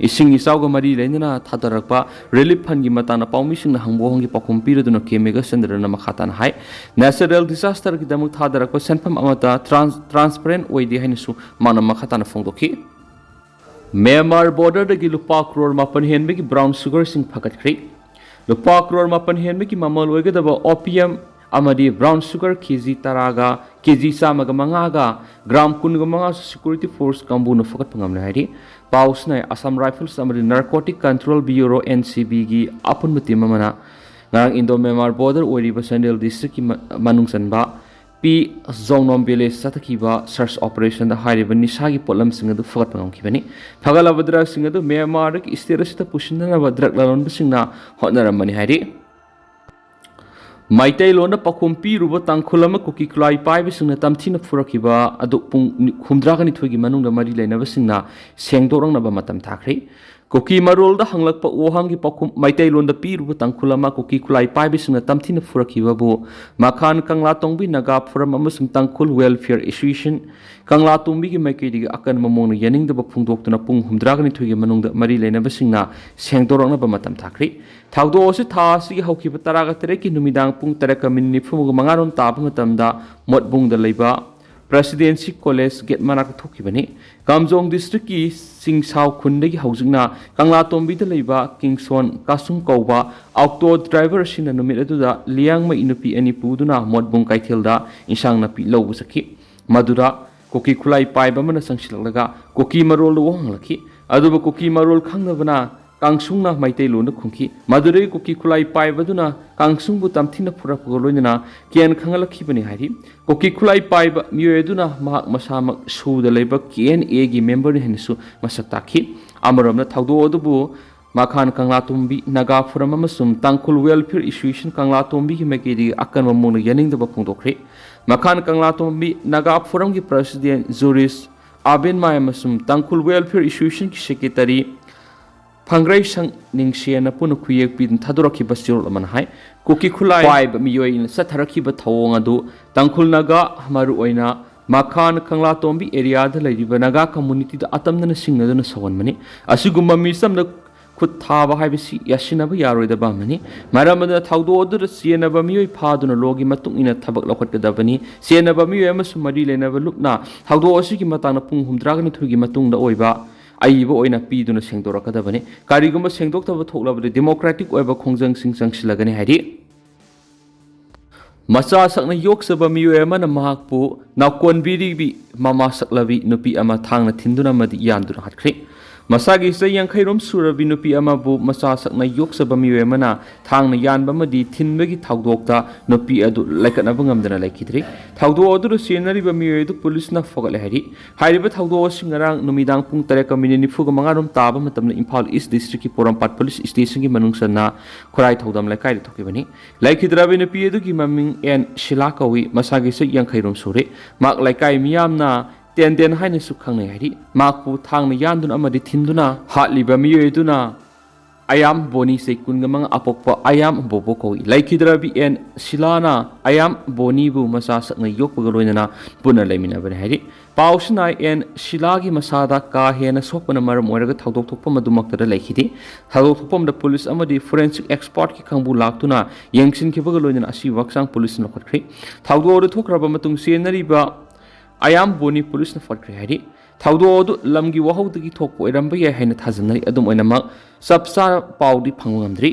ꯏꯁꯤꯡ ꯏꯆꯥꯎꯒ ꯃꯔꯤ ꯂꯩꯅꯅ ꯊꯥꯗꯔꯛꯄ relief fundꯒꯤ ꯃꯇꯥꯡꯗ ꯄꯥꯎꯃꯤꯁꯤꯡꯅ ꯍꯪꯕ ꯋꯥꯍꯪꯒꯤ ꯄꯥꯎꯈꯨꯝ ꯄꯤꯔꯗꯨꯅ ꯀꯦ ꯃꯦꯘꯆꯟꯗ꯭ꯔꯅ ꯃꯈꯥ ꯇꯥꯅ ꯍꯥꯏ, natural disasterꯒꯤꯗꯃꯛ ꯊꯥꯗꯔꯛꯄ ꯁꯦꯟꯐꯝ ꯑꯃꯠꯇ trans-, transparent ꯑꯣꯏꯗꯦ ꯍꯥꯏꯅꯁꯨ ꯃꯥꯅ ꯃꯈꯥ ꯇꯥꯅ ꯐꯣꯡꯗꯣꯛꯈꯤ꯫ ꯃ꯭ꯌꯥꯟꯃꯥꯔ borderꯗꯒꯤ ꯂꯨꯄꯥ ꯀ꯭ꯔꯣꯔ ꯃꯥꯄꯟ ꯍꯦꯟꯕꯒꯤ brown sugarꯁꯤꯡ ꯐꯒꯠꯈ꯭ꯔꯦ꯫ ꯂꯨꯄꯥ ꯀ꯭ꯔꯣꯔ ꯃꯥꯄꯟ ꯍꯦꯟꯕꯒꯤ ꯃꯃꯜ ꯑꯣꯏꯒꯗꯕ opium ꯑꯃꯗꯤ brown sugar KG ꯇꯔꯥꯒ KG ꯆꯥꯝꯃꯒ ꯃꯉꯥꯒ gram ꯀꯨꯟꯒ ꯃꯉꯥꯁꯨ security force ꯀꯥꯡꯕꯨꯅ ꯐꯒꯠꯄ ꯉꯝꯂꯦ ꯍꯥꯏꯔꯤ꯫ ꯄꯥꯎꯁꯤꯅ Assam Rifles ꯑꯃꯗꯤ Narcotic Control Bureau, NCBꯒꯤ ꯑꯄꯨꯟꯕ team ꯑꯃꯅ ꯉꯔꯥꯡ Indo Myanmar border ꯑꯣꯏꯔꯤꯕ ꯆꯥꯟꯗꯦꯜ districtꯀꯤ ꯃ-, ꯃꯅꯨꯡ ꯆꯟꯕ ꯄꯤ ꯖꯣꯡꯅꯣꯝ village ꯆꯠꯊꯈꯤꯕ search operationꯗ ꯍꯥꯏꯔꯤꯕ ꯅꯤꯁꯥꯒꯤ ꯄꯣꯠꯂꯝꯁꯤꯡ ꯑꯗꯨ ꯐꯒꯠꯄ ꯉꯝꯈꯤꯕꯅꯤ꯫ ꯐꯒꯠꯂꯕ drugꯁꯤꯡ ꯑꯗꯨ ꯃ꯭ꯌꯥꯟꯃꯥꯔꯗꯒꯤ state ꯑꯁꯤꯗ ꯄꯨꯁꯤꯟꯅꯅꯕ drug ꯂꯂꯣꯟꯕꯁꯤꯡꯅ ꯍꯣꯠꯅꯔꯝꯕꯅꯤ ꯍꯥꯏꯔꯤ꯫ ꯃꯩꯇꯩꯂꯣꯟꯗ ꯄꯥꯎꯈꯨꯝ ꯄꯤꯔꯨꯕ ꯇꯥꯡꯈꯨꯜ ꯑꯃ ꯀꯨꯀꯤ ꯈꯨꯠꯂꯥꯏ ꯄꯥꯏꯕꯁꯤꯡꯅ ꯇꯝꯊꯤꯅ ꯐꯨꯔꯛꯈꯤꯕ ꯑꯗꯨ ꯄꯨꯡ ꯍꯨꯝꯗ꯭ꯔꯥꯒ ꯅꯤꯊꯣꯏꯒꯤ ꯃꯅꯨꯡꯗ ꯃꯔꯤ ꯂꯩꯅꯕꯁꯤꯡꯅ ꯁꯦꯡꯗꯣꯛꯂꯛꯅꯕ ꯃꯇꯝ ꯊꯥꯈ꯭ꯔꯦ꯫ ꯀꯨꯀꯤ ꯃꯔꯣꯜꯗ ꯍꯪꯂꯛꯄ ꯋꯥꯍꯪꯒꯤ ꯄꯥꯎꯈꯨꯝ ꯃꯩꯇꯩꯂꯣꯟꯗ ꯄꯤꯔꯨꯕ ꯇꯥꯡꯈꯨꯜ ꯑꯃ ꯀꯨꯀꯤ ꯈꯨꯠꯂꯥꯏ ꯄꯥꯏꯕꯁꯤꯡꯅ ꯇꯝꯊꯤꯅ ꯐꯨꯔꯛꯈꯤꯕꯕꯨ ꯃꯈꯥꯟ ꯀꯪꯂꯥꯇꯣꯡꯕꯤ ꯅꯥꯒꯥ ꯐꯣꯔꯝ ꯑꯃꯁꯨꯡ ꯇꯥꯡꯈꯨꯜ ꯋꯦꯜꯐꯤꯌꯔ ꯑꯦꯁꯣꯁꯤꯌꯦꯁꯟ ꯀꯪꯂꯥꯇꯣꯡꯕꯤꯒꯤ ꯃꯥꯏꯀꯩꯗꯒꯤ ꯑꯀꯟꯕ ꯃꯑꯣꯡꯗ ꯌꯥꯅꯤꯡꯗꯕ ꯐꯣꯡꯗꯣꯛꯇꯨꯅ ꯄꯨꯡ ꯍꯨꯝꯗ꯭ꯔꯥꯒ ꯅꯤꯊꯣꯏꯒꯤ ꯃꯅꯨꯡꯗ ꯃꯔꯤ ꯂꯩꯅꯕꯁꯤꯡꯅ ꯁꯦꯡꯗꯣꯔꯛꯅꯕ ꯃꯇꯝ ꯊꯥꯈ꯭ꯔꯤ꯫ ꯊꯧꯗꯣꯛ ꯑꯁꯤ ꯊꯥ ꯑꯁꯤꯒꯤ ꯍꯧꯈꯤꯕ ꯇꯔꯥꯒ ꯇꯔꯦꯠꯀꯤ ꯅꯨꯃꯤꯗꯥꯡ ꯄꯨꯡ ꯇꯔꯦꯠꯀ ꯃꯤꯅꯤꯠ ꯅꯤꯐꯨ ꯃꯉꯥꯔꯣꯝ ꯇꯥꯕ ꯃꯇꯝꯗ ꯃꯣꯠꯕꯨꯡꯗ ꯂꯩꯕ ꯄ꯭ꯔꯦꯁꯤꯗꯦꯟꯁꯤ ꯀꯣꯂꯦꯖ ꯒꯦꯠ ꯃꯅꯥꯛꯇ ꯊꯣꯛꯈꯤꯕꯅꯤ꯫ ꯀꯥꯝꯖꯣꯡ ꯗꯤꯁꯇ꯭ꯔꯤꯛꯀꯤ ꯆꯤꯡꯁꯥꯎ ꯈꯨꯟꯗꯒꯤ ꯍꯧꯖꯤꯛꯅ ꯀꯪꯂꯥꯇꯣꯝꯕꯤꯗ ꯂꯩꯕ ꯀꯤꯡꯁꯣꯟ ꯀꯥꯁꯨꯝ ꯀꯧꯕ ꯑꯣꯛꯇꯣ ꯗ꯭ꯔꯥꯏꯚꯔ ꯑꯁꯤꯅ ꯅꯨꯃꯤꯠ ꯑꯗꯨꯗ ꯂꯤꯌꯥꯡꯃꯩ ꯅꯨꯄꯤ ꯑꯅꯤ ꯄꯨꯗꯨꯅ ꯃꯣꯠꯕꯨꯡ ꯀꯩꯊꯦꯜꯗ ꯏꯟꯁꯥꯡ ꯅꯥꯄꯤ ꯂꯧꯕ ꯆꯠꯈꯤ꯫ ꯃꯗꯨꯗ ꯀꯨꯀꯤ ꯈꯨꯠꯂꯥꯏ ꯄꯥꯏꯕ ꯑꯃꯅ ꯆꯪꯁꯤꯜꯂꯛꯂꯒ ꯀꯨꯀꯤ ꯃꯔꯣꯜꯗ ꯋꯥ ꯍꯪꯂꯛꯈꯤ꯫ ꯑꯗꯨꯕꯨ ꯀꯨꯀꯤ ꯃꯔꯣꯜ ꯈꯪꯗꯕꯅ ꯀꯥꯡꯁꯨꯡꯅ ꯃꯩꯇꯩꯂꯣꯟꯗ ꯈꯨꯝꯈꯤ꯫ ꯃꯗꯨꯗꯒꯤ ꯀꯨꯀꯤ ꯈꯨꯠꯂꯥꯏ ꯄꯥꯏꯕꯗꯨꯅ ꯀꯥꯡꯁꯨꯡꯕꯨ ꯇꯝꯊꯤꯅ ꯐꯨꯔꯛꯄꯒ ꯂꯣꯏꯅꯅ ꯀꯤꯌꯥꯟ ꯈꯪꯍꯜꯂꯛꯈꯤꯕꯅꯤ ꯍꯥꯏꯔꯤ꯫ ꯀꯨꯀꯤ ꯈꯨꯠꯂꯥꯏ ꯄꯥꯏꯕ ꯃꯤꯑꯣꯏ ꯑꯗꯨꯅ ꯃꯍꯥꯛ ꯃꯁꯥꯃꯛ ꯁꯨꯗ ꯂꯩꯕ ꯀꯦ ꯑꯦꯟ ꯑꯦꯒꯤ ꯃꯦꯝꯕꯔꯅꯤ ꯍꯥꯏꯅꯁꯨ ꯃꯁꯛ ꯇꯥꯛꯈꯤ꯫ ꯑꯃꯔꯣꯝꯗ ꯊꯧꯗꯣꯛ ꯑꯗꯨꯕꯨ ꯃꯈꯥꯟ ꯀꯪꯂꯥꯇꯣꯝꯕꯤ ꯅꯥꯒꯥ ꯐꯣꯔꯝ ꯑꯃꯁꯨꯡ ꯇꯥꯡꯈꯨꯜ ꯋꯦꯜꯐꯤꯌꯔ ꯑꯦꯁꯣꯁꯤꯌꯦꯁꯟ ꯀꯪꯂꯥꯇꯣꯝꯕꯤꯒꯤ ꯃꯥꯏꯀꯩꯗꯒꯤ ꯑꯀꯟꯕ ꯃꯑꯣꯡꯗ ꯌꯥꯅꯤꯡꯗꯕ ꯐꯣꯡꯗꯣꯛꯈ꯭ꯔꯦ꯫ ꯃꯈꯥꯟ ꯀꯪꯂꯥꯇꯣꯝꯕꯤ ꯅꯥꯒꯥ ꯐꯣꯔꯝꯒꯤ ꯄ꯭ꯔꯦꯁꯤꯗꯦꯟ ꯖꯨꯔꯤꯁ ꯑꯥꯕꯦꯟꯃꯥꯏ ꯑꯃꯁꯨꯡ ꯇꯥꯡꯈꯨꯜ ꯋꯦꯜꯐꯤꯌꯔ ꯑꯦꯁꯣꯁꯤꯌꯦꯁꯟꯒꯤ ꯁꯦꯀ꯭ꯔꯦꯇꯔꯤ ꯐꯪꯒ꯭ꯔꯩꯁꯪ ꯅꯤꯡꯁꯦꯅ ꯄꯨꯟꯅ ꯈꯨꯌꯦꯛ ꯄꯤꯗꯨꯅ ꯊꯥꯗꯣꯔꯛꯈꯤꯕ ꯆꯦꯔꯣꯜ ꯑꯃꯅ ꯍꯥꯏ, ꯀꯨꯀꯤ ꯈꯨꯠꯂꯥꯏ ꯄꯥꯏꯕ ꯃꯤꯑꯣꯏꯅ ꯆꯠꯊꯔꯛꯈꯤꯕ ꯊꯧꯑꯣꯡ ꯑꯗꯨ ꯇꯥꯡꯈꯨꯜ ꯅꯥꯒꯥ, ꯃꯔꯨꯑꯣꯏꯅ ꯃꯈꯥꯟ ꯀꯪꯂꯥꯇꯣꯝꯕꯤ ꯑꯦꯔꯤꯌꯥꯗ ꯂꯩꯔꯤꯕ ꯅꯥꯒꯥ ꯀꯝꯃꯨꯅꯤꯇꯤꯗ ꯑꯇꯝꯅꯅ ꯁꯤꯡꯅꯗꯨꯅ ꯁꯧꯍꯟꯕꯅꯤ꯫ ꯑꯁꯤꯒꯨꯝꯕ ꯃꯤꯆꯝꯗ ꯈꯨꯠ ꯊꯥꯕ ꯍꯥꯏꯕꯁꯤ ꯌꯥꯁꯤꯟꯅꯕ ꯌꯥꯔꯣꯏꯗꯕ ꯑꯃꯅꯤ꯫ ꯃꯔꯝ ꯑꯗꯨꯅ ꯊꯧꯗꯣꯛ ꯑꯗꯨꯗ ꯆꯦꯟꯅꯕ ꯃꯤꯑꯣꯏ ꯐꯥꯗꯨꯅ ꯂꯣꯒꯤ ꯃꯇꯨꯡ ꯏꯟꯅ ꯊꯕꯛ ꯂꯧꯈꯠꯀꯗꯕꯅꯤ꯫ ꯆꯦꯟꯅꯕ ꯃꯤꯑꯣꯏ ꯑꯃꯁꯨꯡ ꯃꯔꯤ ꯂꯩꯅꯕ ꯂꯨꯞꯅ ꯊꯧꯗꯣꯛ ꯑꯁꯤꯒꯤ ꯃꯇꯥꯡꯗ ꯄꯨꯡ ꯍꯨꯝꯗ꯭ꯔꯥꯒ ꯅꯤꯊꯣꯏꯒꯤ ꯃꯇꯨꯡꯗ ꯑꯣꯏꯕ ꯑꯏꯕ ꯑꯣꯏꯅ ꯄꯤꯗꯨꯅ ꯁꯦꯡꯗꯣꯔꯛꯀꯗꯕꯅꯤ꯫ ꯀꯔꯤꯒꯨꯝꯕ ꯁꯦꯡꯗꯣꯛꯇꯕ ꯊꯣꯛꯂꯕꯗꯤ ꯗꯦꯃꯣꯀ꯭ꯔꯦꯇꯤꯛ ꯑꯣꯏꯕ ꯈꯣꯡꯖꯪꯁꯤꯡ ꯆꯪꯁꯤꯜꯂꯒꯅꯤ ꯍꯥꯏꯔꯤ꯫ ꯃꯆꯥ ꯁꯛꯅ ꯌꯣꯛꯆꯕ ꯃꯤꯑꯣꯏ ꯑꯃꯅ ꯃꯍꯥꯛꯄꯨ ꯅꯥꯎꯀꯣꯟꯕꯤꯔꯤꯕꯤ ꯃꯃꯥ ꯁꯛꯂꯕꯤ ꯅꯨꯄꯤ ꯑꯃ ꯊꯥꯡꯅ ꯊꯤꯟꯗꯨꯅ ꯑꯃꯗꯤ ꯌꯥꯟꯗꯨꯅ ꯍꯥꯠꯈ꯭ꯔꯦ꯫ ꯃꯁꯥꯒꯤ ꯆꯍꯤ ꯌꯥꯡꯈꯩ ꯔꯣꯝ ꯁꯨꯔꯕꯤ ꯅꯨꯄꯤ ꯑꯃꯕꯨ ꯃꯆꯥ ꯁꯛꯅ ꯌꯣꯛꯆꯕ ꯃꯤꯑꯣꯏ ꯑꯃꯅ ꯊꯥꯡꯅ ꯌꯥꯟꯕ ꯑꯃꯗꯤ ꯊꯤꯟꯕꯒꯤ ꯊꯧꯗꯣꯛꯇ ꯅꯨꯄꯤ ꯑꯗꯨ ꯂꯥꯏꯀꯠꯅꯕ ꯉꯝꯗꯅ ꯂꯩꯈꯤꯗ꯭ꯔꯤ꯫ ꯊꯧꯗꯣꯛ ꯑꯗꯨꯗ ꯆꯦꯟꯅꯔꯤꯕ ꯃꯤꯑꯣꯏ ꯑꯗꯨ ꯄꯨꯂꯤꯁꯅ ꯐꯒꯠꯂꯦ ꯍꯥꯏꯔꯤ꯫ ꯍꯥꯏꯔꯤꯕ ꯊꯧꯗꯣꯛ ꯑꯁꯤ ꯉꯔꯥꯡ ꯅꯨꯃꯤꯗꯥꯡ ꯄꯨꯡ ꯇꯔꯦꯠꯀ ꯃꯤꯅꯤꯠ ꯅꯤꯐꯨꯒ ꯃꯉꯥ ꯔꯣꯝ ꯇꯥꯕ ꯃꯇꯝꯗ ꯏꯝꯐꯥꯜ ꯏꯁ ꯗꯤꯁꯇ꯭ꯔꯤꯛꯀꯤ ꯄꯣꯔꯣꯝꯄꯥꯠ ꯄꯨꯂꯤꯁ ꯁ꯭ꯇꯦꯁꯟꯒꯤ ꯃꯅꯨꯡ ꯆꯟꯅ ꯈꯨꯔꯥꯏ ꯊꯧꯗꯥꯝ ꯂꯩꯀꯥꯏꯗ ꯊꯣꯛꯈꯤꯕꯅꯤ꯫ ꯂꯩꯈꯤꯗ꯭ꯔꯕꯤ ꯅꯨꯄꯤ ꯑꯗꯨꯒꯤ ꯃꯃꯤꯡ ꯑꯦꯟ ꯁꯤꯂꯥ ꯀꯧꯏ꯫ ꯃꯁꯥꯒꯤ ꯆꯍꯤ ꯌꯥꯡꯈꯩ ꯔꯣꯝ ꯁꯨꯔꯦ꯫ ꯃꯍꯥꯛ ꯂꯩꯀꯥꯏ ꯃꯤꯌꯥꯝꯅ ꯇꯦꯟꯗꯦꯟ ꯍꯥꯏꯅꯁꯨ ꯈꯪꯅꯩ ꯍꯥꯏꯔꯤ꯫ ꯃꯍꯥꯛꯄꯨ ꯊꯥꯡꯅ ꯌꯥꯟꯗꯨꯅ ꯑꯃꯗꯤ ꯊꯤꯟꯗꯨꯅ ꯍꯥꯠꯂꯤꯕ ꯃꯤꯑꯣꯏ ꯑꯗꯨꯅ ꯑꯌꯥꯝ ꯕꯣꯅꯤ, ꯆꯍꯤ ꯀꯨꯟꯒ ꯃꯉꯥ, ꯑꯄꯣꯛꯄ ꯑꯌꯥꯝ ꯕꯣꯕꯣ ꯀꯧꯏ꯫ ꯂꯩꯈꯤꯗ꯭ꯔꯕꯤ ꯑꯦꯟ ꯁꯤꯂꯥꯅ ꯑꯌꯥꯝ ꯕꯣꯅꯤꯕꯨ ꯃꯆꯥ ꯁꯛꯅ ꯌꯣꯛꯄꯒ ꯂꯣꯏꯅꯅ ꯄꯨꯟꯅ ꯂꯩꯃꯤꯟꯅꯕꯅꯤ ꯍꯥꯏꯔꯤ꯫ ꯄꯥꯎꯁꯤꯅ ꯑꯦꯟ ꯁꯤꯂꯥꯒꯤ ꯃꯁꯥꯗ ꯀꯥ ꯍꯦꯟꯅ ꯁꯣꯛꯄꯅ ꯃꯔꯝ ꯑꯣꯏꯔꯒ ꯊꯧꯗꯣꯛ ꯊꯣꯛꯐꯝ ꯑꯗꯨꯃꯛꯇꯗ ꯂꯩꯈꯤꯗꯦ꯫ ꯊꯧꯗꯣꯛ ꯊꯣꯛꯐꯝꯗ ꯄꯨꯂꯤꯁ ꯑꯃꯗꯤ ꯐꯣꯔꯦꯟꯁꯤꯛ ꯑꯦꯛꯁꯄꯔꯠꯀꯤ ꯀꯥꯡꯕꯨ ꯂꯥꯛꯇꯨꯅ ꯌꯦꯡꯁꯤꯟꯈꯤꯕꯒ ꯂꯣꯏꯅꯅ ꯑꯁꯤꯕ ꯍꯛꯆꯥꯡ ꯄꯨꯂꯤꯁꯅ ꯂꯧꯈꯠꯈ꯭ꯔꯦ꯫ ꯊꯧꯗꯣꯛ ꯑꯗꯨ ꯊꯣꯛꯈ꯭ꯔꯕ ꯃꯇꯨꯡ ꯆꯦꯟꯅꯔꯤꯕ ꯑꯌꯥꯝ ꯕꯣꯅꯤ ꯄꯨꯂꯤꯁꯅ ꯐꯒꯠꯈ꯭ꯔꯦ ꯍꯥꯏꯔꯤ꯫ ꯊꯧꯗꯣꯛ ꯑꯗꯨ ꯂꯝꯒꯤ ꯋꯥꯍꯧꯗꯒꯤ ꯊꯣꯛꯄ ꯑꯣꯏꯔꯝꯕ ꯌꯥꯏ ꯍꯥꯏꯅ ꯊꯥꯖꯅꯔꯤ꯫ ꯑꯗꯨꯝ ꯑꯣꯏꯅꯃꯛ ꯆꯞ ꯆꯥꯕ ꯄꯥꯎꯗꯤ ꯐꯪꯕ ꯉꯝꯗ꯭ꯔꯤ꯫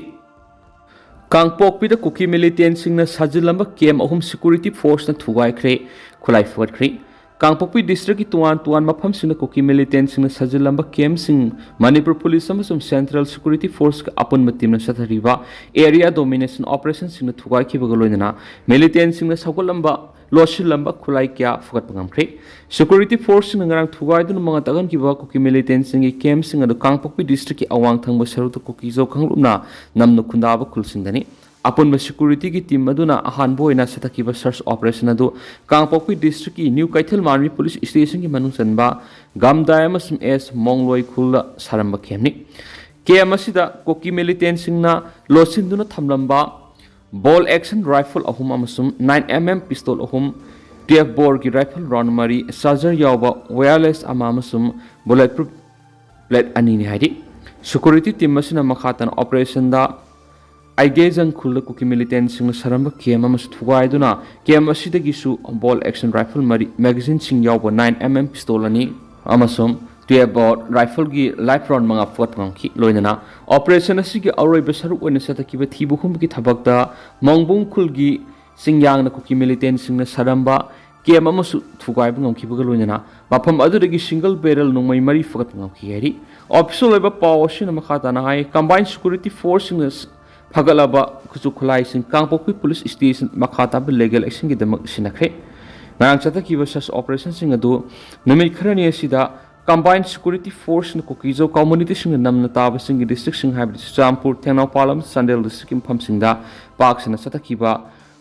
ꯀꯥꯡꯄꯣꯛꯄꯤꯗ ꯀꯨꯀꯤ ꯃꯤꯂꯤꯇꯦꯟꯁꯤꯡꯅ ꯁꯥꯖꯤꯜꯂꯝꯕ ꯀꯦꯝ ꯑꯍꯨꯝ ꯁꯦꯀ꯭ꯌꯨꯔꯤꯇꯤ ꯐꯣꯔꯁꯅ ꯊꯨꯒꯥꯏꯈ꯭ꯔꯦ, ꯈꯨꯠꯂꯥꯏ ꯐꯨꯒꯠꯈ꯭ꯔꯦ꯫ ꯀꯥꯡꯄꯣꯛꯄꯤ ꯗꯤꯁꯇ꯭ꯔꯤꯛꯀꯤ ꯇꯣꯉꯥꯟ ꯇꯣꯉꯥꯟꯕ ꯃꯐꯝꯁꯤꯡꯗ ꯀꯨꯀꯤ ꯃꯤꯂꯤꯇꯦꯟꯁꯤꯡꯅ ꯁꯥꯖꯤꯜꯂꯝꯕ ꯀꯦꯝꯁꯤꯡ ꯃꯅꯤꯄꯨꯔ ꯄꯨꯂꯤꯁ ꯑꯃꯁꯨꯡ ꯁꯦꯟꯇ꯭ꯔꯦꯜ ꯁꯦꯀ꯭ꯌꯨꯔꯤꯇꯤ ꯐꯣꯔꯁꯀ ꯑꯄꯨꯟꯕ ꯇꯤꯝꯅ ꯆꯠꯊꯔꯤꯕ ꯑꯦꯔꯤꯌꯥ ꯗꯣꯃꯤꯅꯦꯁꯟ ꯑꯣꯄꯔꯦꯁꯟꯁꯤꯡꯅ ꯊꯨꯒꯥꯏꯈꯤꯕꯒ ꯂꯣꯏꯅꯅ ꯃꯤꯂꯤꯇꯦꯟꯁꯤꯡꯅ ꯁꯧꯒꯠꯂꯝꯕ, ꯂꯣꯠꯁꯤꯜꯂꯝꯕ ꯈꯨꯠꯂꯥꯏ ꯀꯌꯥ ꯐꯨꯒꯠꯄ ꯉꯝꯈ꯭ꯔꯦ꯫ ꯁꯦꯀ꯭ꯌꯨꯔꯤꯇꯤ ꯐꯣꯔꯁꯁꯤꯡꯅ ꯉꯔꯥꯡ ꯊꯨꯒꯥꯏꯗꯨꯅ ꯃꯉꯥ ꯇꯛꯍꯟꯈꯤꯕ ꯀꯨꯀꯤ ꯃꯤꯂꯤꯇꯦꯟꯁꯤꯡꯒꯤ ꯀꯦꯝꯁꯤꯡ ꯑꯗꯨ ꯀꯥꯡꯄꯣꯛꯄꯤ ꯗꯤꯁꯇ꯭ꯔꯤꯛꯀꯤ ꯑꯋꯥꯡ ꯊꯪꯕ ꯁꯔꯨꯛꯇ ꯀꯨꯀꯤꯖꯣ ꯀꯥꯡꯂꯨꯞꯅ ꯅꯝꯅ ꯈꯨꯟꯗꯥꯕ ꯈꯨꯜꯁꯤꯡꯗꯅꯤ꯫ ꯑꯄꯨꯟꯕ ꯁꯦꯀ꯭ꯌꯨꯔꯤꯇꯤꯒꯤ ꯇꯤꯝ ꯑꯗꯨꯅ ꯑꯍꯥꯟꯕ ꯑꯣꯏꯅ ꯆꯠꯊꯈꯤꯕ ꯁꯔꯆ ꯑꯣꯄꯔꯦꯁꯟ ꯑꯗꯨ ꯀꯥꯡꯄꯣꯛꯄꯤ ꯗꯤꯁꯇ꯭ꯔꯤꯛꯀꯤ ꯅ꯭ꯌꯨ ꯀꯩꯊꯦꯜ ꯃꯥꯟꯕꯤ ꯄꯨꯂꯤꯁ ꯁ꯭ꯇꯦꯁꯟꯒꯤ ꯃꯅꯨꯡ ꯆꯟꯕ ꯒꯥꯝꯗꯥꯏ ꯑꯃꯁꯨꯡ ꯑꯦꯁ ꯃꯣꯡꯂꯣꯏ ꯈꯨꯜꯗ ꯁꯥꯔꯝꯕ ꯀꯦꯝꯅꯤ꯫ ꯀꯦꯝ ꯑꯁꯤꯗ ꯀꯨꯀꯤ ꯃꯤꯂꯤꯇꯦꯟꯁꯤꯡꯅ ꯂꯣꯠꯁꯤꯟꯗꯨꯅ ꯊꯝꯂꯝꯕ ꯕꯣꯜ ꯑꯦꯛꯁꯟ ꯔꯥꯏꯐꯜ ꯑꯍꯨꯝ ꯑꯃꯁꯨꯡ ꯅꯥꯏꯟ ꯑꯦꯝ ꯑꯦꯝ ꯄꯤꯁꯇꯣꯜ ꯑꯍꯨꯝ, ꯇꯨꯌꯦꯜꯐ ꯕꯣꯔꯒꯤ ꯔꯥꯏꯐꯜ ꯔꯥꯎꯟ ꯃꯔꯤ, ꯆꯥꯔꯖꯔ ꯌꯥꯎꯕ ꯋꯥꯌꯔꯂꯦꯁ ꯑꯃ ꯑꯃꯁꯨꯡ ꯕꯨꯂꯦꯠ ꯄ꯭ꯔꯨꯐ ꯕꯨꯂꯦꯠ ꯑꯅꯤꯅꯤ ꯍꯥꯏꯔꯤ꯫ ꯁꯦꯀ꯭ꯌꯨꯔꯤꯇꯤ ꯇꯤꯝ ꯑꯁꯤꯅ ꯃꯈꯥ ꯇꯥꯅ ꯑꯣꯄꯔꯦꯁꯟꯗ ꯑꯥꯏꯒꯦꯖꯪ ꯈꯨꯜꯗ ꯀꯨꯀꯤ ꯃꯤꯂꯤꯇꯦꯟꯁꯤꯡꯅ ꯁꯥꯔꯝꯕ ꯀꯦꯝ ꯑꯃꯁꯨ ꯊꯨꯒꯥꯏꯗꯨꯅ ꯀꯦꯝ ꯑꯁꯤꯗꯒꯤꯁꯨ ꯕꯣꯜ ꯑꯦꯛꯁꯟ ꯔꯥꯏꯐꯜ ꯃꯔꯤ, ꯃꯦꯒꯥꯖꯤꯟꯁꯤꯡ ꯌꯥꯎꯕ ꯅꯥꯏꯟ ꯑꯦꯝ ꯑꯦꯝ ꯄꯤꯁꯇꯣꯜ ꯑꯅꯤ ꯑꯃꯁꯨꯡ ꯇꯨꯌꯦꯜꯐ ꯕꯣꯔ ꯔꯥꯏꯐꯜꯒꯤ ꯂꯥꯏꯐ ꯔꯥꯎꯟ ꯃꯉꯥ ꯐꯨꯒꯠꯄ ꯉꯝꯈꯤ꯫ ꯂꯣꯏꯅꯅ ꯑꯣꯄꯔꯦꯁꯟ ꯑꯁꯤꯒꯤ ꯑꯔꯣꯏꯕ ꯁꯔꯨꯛ ꯑꯣꯏꯅ ꯆꯠꯊꯈꯤꯕ ꯊꯤꯕ ꯍꯨꯝꯕꯒꯤ ꯊꯕꯛꯇ ꯃꯣꯡꯕꯨꯡ ꯈꯨꯜꯒꯤ ꯆꯤꯡꯌꯥꯡꯅ ꯀꯨꯀꯤ ꯃꯤꯂꯤꯇꯦꯟꯁꯤꯡꯅ ꯁꯥꯔꯝꯕ ꯀꯦꯝ ꯑꯃꯁꯨ ꯊꯨꯒꯥꯏꯕ ꯉꯝꯈꯤꯕꯒ ꯂꯣꯏꯅꯅ ꯃꯐꯝ ꯑꯗꯨꯗꯒꯤ ꯁꯤꯡꯒꯜ ꯕꯦꯔꯦꯜ ꯅꯣꯡꯃꯩ ꯃꯔꯤ ꯐꯒꯠꯄ ꯉꯝꯈꯤ ꯍꯥꯏꯔꯤ꯫ ꯑꯣꯐꯤꯁꯤꯌꯦꯜ ꯑꯣꯏꯕ ꯄꯥꯎ ꯑꯁꯤꯅ ꯃꯈꯥ ꯇꯥꯅ ꯍꯥꯏ, ꯀꯝꯕꯥꯏꯟ ꯁꯦꯀ꯭ꯌꯨꯔꯤꯇꯤ ꯐꯣꯔꯁꯁꯤꯡꯅ ꯐꯒꯠꯂꯕ ꯈꯨꯠꯁꯨ ꯈꯨꯠꯂꯥꯏꯁꯤꯡ ꯀꯥꯡꯄꯣꯛꯄꯤ ꯄꯨꯂꯤꯁ ꯁ꯭ꯇꯦꯁꯟ ꯃꯈꯥ ꯇꯥꯕ ꯂꯤꯒꯦꯜ ꯑꯦꯛꯁꯟꯒꯤꯗꯃꯛ ꯁꯤꯟꯅꯈ꯭ꯔꯦ꯫ ꯉꯔꯥꯡ ꯆꯠꯊꯈꯤꯕ ꯁꯔꯆ ꯑꯣꯄꯔꯦꯁꯟꯁꯤꯡ ꯑꯗꯨ ꯅꯨꯃꯤꯠ ꯈꯔꯅꯤ ꯑꯁꯤꯗ ꯀꯝꯕꯥꯏꯟ ꯁꯦꯀ꯭ꯌꯨꯔꯤꯇꯤ ꯐꯣꯔꯁꯅ ꯀꯨꯀꯤꯖꯣ ꯀꯝꯃꯨꯅꯤꯇꯤꯁꯤꯡꯅ ꯅꯝꯅ ꯇꯥꯕꯁꯤꯡꯒꯤ ꯗꯤꯁꯇ꯭ꯔꯤꯛꯁꯤꯡ ꯍꯥꯏꯕꯗꯤ ꯆꯨꯔꯆꯥꯟꯄꯨꯔ, ꯊꯦꯡꯅꯧꯄꯥꯜ ꯑꯃꯁꯨꯡ ꯆꯥꯟꯗꯦꯜ ꯗꯤꯁꯇ꯭ꯔꯤꯛꯀꯤ ꯃꯐꯝꯁꯤꯡꯗ ꯄꯥꯛ ꯁꯟꯅ ꯆꯠꯊꯈꯤꯕ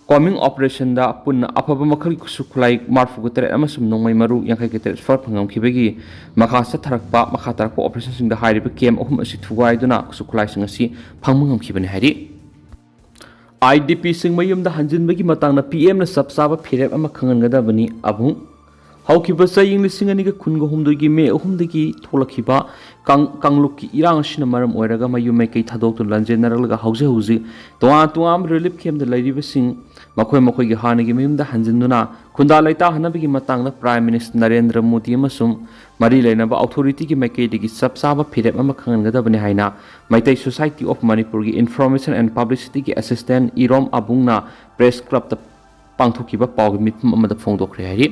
ꯀꯣꯝꯕꯤꯡ ꯑꯣꯄꯔꯦꯁꯟꯗ ꯄꯨꯟꯅ ꯑꯐꯕ ꯃꯈꯜꯒꯤ ꯈꯨꯠꯁꯨ ꯈꯨꯠꯂꯥꯏ ꯃꯔꯤꯐꯨꯒ ꯇꯔꯦꯠ ꯑꯃꯁꯨꯡ ꯅꯣꯡꯃꯩ ꯃꯔꯨ ꯌꯥꯡꯈꯩꯒ ꯇꯔꯦꯠ ꯐꯥꯔꯛꯄ ꯉꯝꯈꯤꯕꯒꯤ ꯃꯈꯥ ꯆꯠꯊꯔꯛꯄ, ꯃꯈꯥ ꯇꯥꯔꯛꯄ ꯑꯣꯄꯔꯦꯁꯟꯁꯤꯡꯗ ꯍꯥꯏꯔꯤꯕ ꯀꯦꯝ ꯑꯍꯨꯝ ꯑꯁꯤ ꯊꯨꯒꯥꯏꯗꯨꯅ ꯈꯨꯠꯁꯨ ꯈꯨꯠꯂꯥꯏꯁꯤꯡ ꯑꯁꯤ ꯐꯪꯕ ꯉꯝꯈꯤꯕꯅꯤ ꯍꯥꯏꯔꯤ꯫ ꯑꯥꯏ ꯗꯤ ꯄꯤꯁꯤꯡ ꯃꯌꯨꯝꯗ ꯍꯟꯖꯤꯟꯕꯒꯤ ꯃꯇꯥꯡꯗ ꯄꯤ ꯑꯦꯝꯅ ꯆꯞ ꯆꯥꯕ ꯐꯤꯔꯦꯞ ꯑꯃ ꯈꯪꯍꯟꯒꯗꯕꯅꯤ꯫ ꯑꯕꯨꯡ ꯍꯧꯈꯤꯕ ꯆꯍꯤ ꯂꯤꯁꯤꯡ ꯑꯅꯤꯒ ꯀꯨꯟꯒ ꯍꯨꯝꯗꯣꯏꯒꯤ ꯃꯦ ꯑꯍꯨꯝꯗꯒꯤ ꯊꯣꯛꯂꯛꯈꯤꯕ ꯀꯥꯡ-, ꯀꯥꯡꯂꯨꯞꯀꯤ ꯏꯔꯥꯡ ꯑꯁꯤꯅ ꯃꯔꯝ ꯑꯣꯏꯔꯒ ꯃꯌꯨꯝ ꯃꯩꯀꯩ ꯊꯥꯗꯣꯛꯇꯨꯅ ꯂꯥꯟꯖꯦꯟꯅꯔꯛꯂꯒ ꯍꯧꯖꯤꯛ ꯍꯧꯖꯤꯛ ꯇꯣꯉꯥꯟ ꯇꯣꯉꯥꯟꯕ ꯔꯤꯂꯤꯐ ꯀꯦꯝꯞꯇ ꯂꯩꯔꯤꯕꯁꯤꯡ ꯃꯈꯣꯏ ꯃꯈꯣꯏꯒꯤ ꯍꯥꯟꯅꯒꯤ ꯃꯌꯨꯝꯗ ꯍꯟꯖꯤꯟꯗꯨꯅ ꯈꯨꯟꯗꯥ ꯂꯩꯇꯥꯍꯟꯅꯕꯒꯤ ꯃꯇꯥꯡꯗ ꯄ꯭ꯔꯥꯏꯝ ꯃꯤꯅꯤꯁꯇꯔ ꯅꯔꯦꯟꯗ꯭ꯔ ꯃꯣꯗꯤ ꯑꯃꯁꯨꯡ ꯃꯔꯤ ꯂꯩꯅꯕ ꯑꯣꯊꯣꯔꯤꯇꯤꯒꯤ ꯃꯥꯏꯀꯩꯗꯒꯤ ꯆꯞ ꯆꯥꯕ ꯐꯤꯔꯦꯞ ꯑꯃ ꯈꯪꯍꯟꯒꯗꯕꯅꯤ ꯍꯥꯏꯅ ꯃꯩꯇꯩ ꯁꯣꯁꯥꯏꯇꯤ ꯑꯣꯐ ꯃꯅꯤꯄꯨꯔꯒꯤ information and ꯄꯕ꯭ꯂꯤꯁꯤꯇꯤꯒꯤ assistant Irom ꯑꯕꯨꯡꯅ press ꯀ꯭ꯂꯕꯇ ꯄꯥꯡꯊꯣꯛꯈꯤꯕ ꯄꯥꯎꯒꯤ ꯃꯤꯐꯝ ꯑꯃꯗ ꯐꯣꯡꯗꯣꯛꯈ꯭ꯔꯦ ꯍꯥꯏꯔꯤ꯫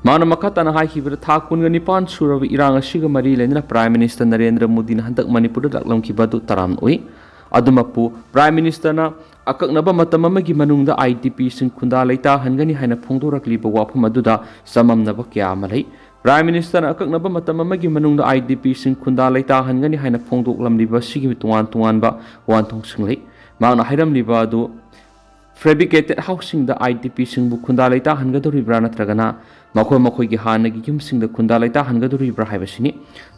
ꯃꯥꯅ ꯃꯈꯥ ꯇꯥꯅ ꯍꯥꯏꯈꯤꯕꯗ, ꯊꯥ ꯀꯨꯟꯒ ꯅꯤꯄꯥꯟ ꯁꯨꯔꯕ ꯏꯔꯥꯡ ꯑꯁꯤꯒ ꯃꯔꯤ ꯂꯩꯅꯅ ꯄ꯭ꯔꯥꯏꯝ ꯃꯤꯅꯤꯁꯇꯔ ꯅꯔꯦꯟꯗ꯭ꯔ ꯃꯣꯗꯤꯅ ꯍꯟꯗꯛ ꯃꯅꯤꯄꯨꯔꯗ ꯂꯥꯛꯂꯝꯈꯤꯕ ꯑꯗꯨ ꯇꯔꯥꯝꯅ ꯎꯏ꯫ ꯑꯗꯨꯃꯛꯄꯨ ꯄ꯭ꯔꯥꯏꯝ ꯃꯤꯅꯤꯁꯇꯔꯅ ꯑꯀꯛꯅꯕ ꯃꯇꯝ ꯑꯃꯒꯤ ꯃꯅꯨꯡꯗ ꯑꯥꯏ ꯗꯤ ꯄꯤꯁꯤꯡ ꯈꯨꯟꯗꯥ ꯂꯩꯇꯥꯍꯟꯒꯅꯤ ꯍꯥꯏꯅ ꯐꯣꯡꯗꯣꯔꯛꯂꯤꯕ ꯋꯥꯐꯝ ꯑꯗꯨꯗ ꯆꯃꯝꯅꯕ ꯀꯌꯥ ꯑꯃ ꯂꯩ꯫ ꯄ꯭ꯔꯥꯏꯝ ꯃꯤꯅꯤꯁꯇꯔꯅ ꯑꯀꯛꯅꯕ ꯃꯇꯝ ꯑꯃꯒꯤ ꯃꯅꯨꯡꯗ ꯑꯥꯏ ꯗꯤ ꯄꯤꯁꯤꯡ ꯈꯨꯟꯗꯥ ꯂꯩꯇꯥꯍꯟꯒꯅꯤ ꯍꯥꯏꯅ ꯐꯣꯡꯗꯣꯛꯂꯝꯂꯤꯕ ꯑꯁꯤꯒꯤ ꯇꯣꯉꯥꯟ ꯇꯣꯉꯥꯟꯕ ꯋꯥꯍꯟꯊꯣꯛꯁꯤꯡ ꯂꯩ꯫ ꯃꯍꯥꯛꯅ ꯍꯥꯏꯔꯝꯂꯤꯕ ꯑꯗꯨ ꯐꯦꯕ꯭ꯔꯤꯀꯦꯇꯦꯠ ꯍꯥꯎꯁꯁꯤꯡꯗ ꯑꯥꯏ ꯗꯤ ꯄꯤꯁꯤꯡꯕꯨ ꯈꯨꯟꯗꯥ ꯂꯩꯇꯥꯍꯟꯒꯗꯧꯔꯤꯕ꯭ꯔꯥ ꯅꯠꯇ꯭ꯔꯒꯅ ꯃꯈꯣꯏ ꯃꯈꯣꯏꯒꯤ ꯍꯥꯟꯅꯒꯤ ꯌꯨꯝꯁꯤꯡꯗ ꯈꯨꯟꯗꯥ ꯂꯩꯇꯥꯍꯟꯒꯗꯧꯔꯤꯕ꯭ꯔꯥ ꯍꯥꯏꯕꯁꯤꯅꯤ꯫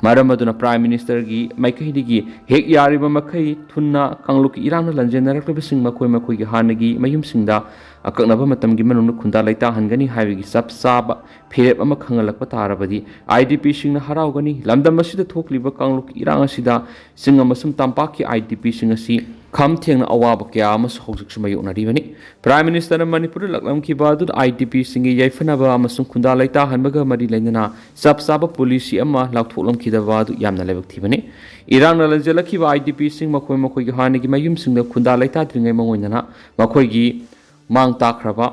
ꯃꯔꯝ ꯑꯗꯨꯅ ꯄ꯭ꯔꯥꯏꯝ ꯃꯤꯅꯤꯁꯇꯔꯒꯤ ꯃꯥꯏꯀꯩꯗꯒꯤ ꯍꯦꯛ ꯌꯥꯔꯤꯕ ꯃꯈꯩ ꯊꯨꯅ ꯀꯥꯡꯂꯨꯞꯀꯤ ꯏꯔꯥꯡꯅ ꯂꯟꯖꯦꯟꯅꯔꯛꯂꯤꯕꯁꯤꯡ ꯃꯈꯣꯏ ꯃꯈꯣꯏꯒꯤ ꯍꯥꯟꯅꯒꯤ ꯃꯌꯨꯝꯁꯤꯡꯗ ꯑꯀꯛꯅꯕ ꯃꯇꯝꯒꯤ ꯃꯅꯨꯡꯗ ꯈꯨꯟꯗꯥ ꯂꯩꯇꯥꯍꯟꯒꯅꯤ ꯍꯥꯏꯕꯒꯤ ꯆꯞ ꯆꯥꯕ ꯐꯤꯔꯦꯞ ꯑꯃ ꯈꯪꯍꯜꯂꯛꯄ ꯇꯥꯔꯕꯗꯤ ꯑꯥꯏ ꯗꯤ ꯄꯤꯁꯤꯡꯅ ꯍꯔꯥꯎꯒꯅꯤ꯫ ꯂꯝꯗꯝ ꯑꯁꯤꯗ ꯊꯣꯛꯂꯤꯕ ꯀꯥꯡꯂꯨꯞꯀꯤ ꯏꯔꯥꯡ ꯑꯁꯤꯗ ꯆꯤꯡ ꯑꯃꯁꯨꯡ ꯇꯝꯄꯥꯛꯀꯤ ꯑꯥꯏ ꯗꯤ ꯄꯤꯁꯤꯡ ꯑꯁꯤ ꯈꯝ ꯊꯦꯡꯅ ꯑꯋꯥꯕ ꯀꯌꯥ ꯑꯃꯁꯨ ꯍꯧꯖꯤꯛꯁꯨ ꯃꯥꯌꯣꯛꯅꯔꯤꯕꯅꯤ꯫ ꯄ꯭ꯔꯥꯏꯝ ꯃꯤꯅꯤꯁꯇꯔꯅ ꯃꯅꯤꯄꯨꯔꯗ ꯂꯥꯛꯂꯝꯈꯤꯕ ꯑꯗꯨꯗ ꯑꯥꯏ ꯗꯤ ꯄꯤꯁꯤꯡꯒꯤ ꯌꯥꯏꯐꯅꯕ ꯑꯃꯁꯨꯡ ꯈꯨꯟꯗꯥ ꯂꯩꯇꯥꯍꯟꯕꯒ ꯃꯔꯤ ꯂꯩꯅꯅ ꯆꯞ ꯆꯥꯕ ꯄꯣꯂꯤꯁꯤ ꯑꯃ ꯂꯥꯎꯊꯣꯛꯂꯝꯈꯤꯗꯕ ꯑꯗꯨ ꯌꯥꯝꯅ ꯂꯥꯏꯕꯛ ꯊꯤꯕꯅꯤ꯫ ꯏꯔꯥꯡꯅ ꯂꯟꯖꯦꯜꯂꯛꯈꯤꯕ ꯑꯥꯏ ꯗꯤ ꯄꯤꯁꯤꯡ ꯃꯈꯣꯏ ꯃꯈꯣꯏꯒꯤ ꯍꯥꯟꯅꯒꯤ ꯃꯌꯨꯝꯁꯤꯡꯗ ꯈꯨꯟꯗꯥ ꯂꯩꯇꯥꯗ꯭ꯔꯤꯉꯩ ꯃꯥꯡꯑꯣꯏꯅꯅ ꯃꯈꯣꯏꯒꯤ ꯃꯥꯡ ꯇꯥꯛꯈ꯭ꯔꯕ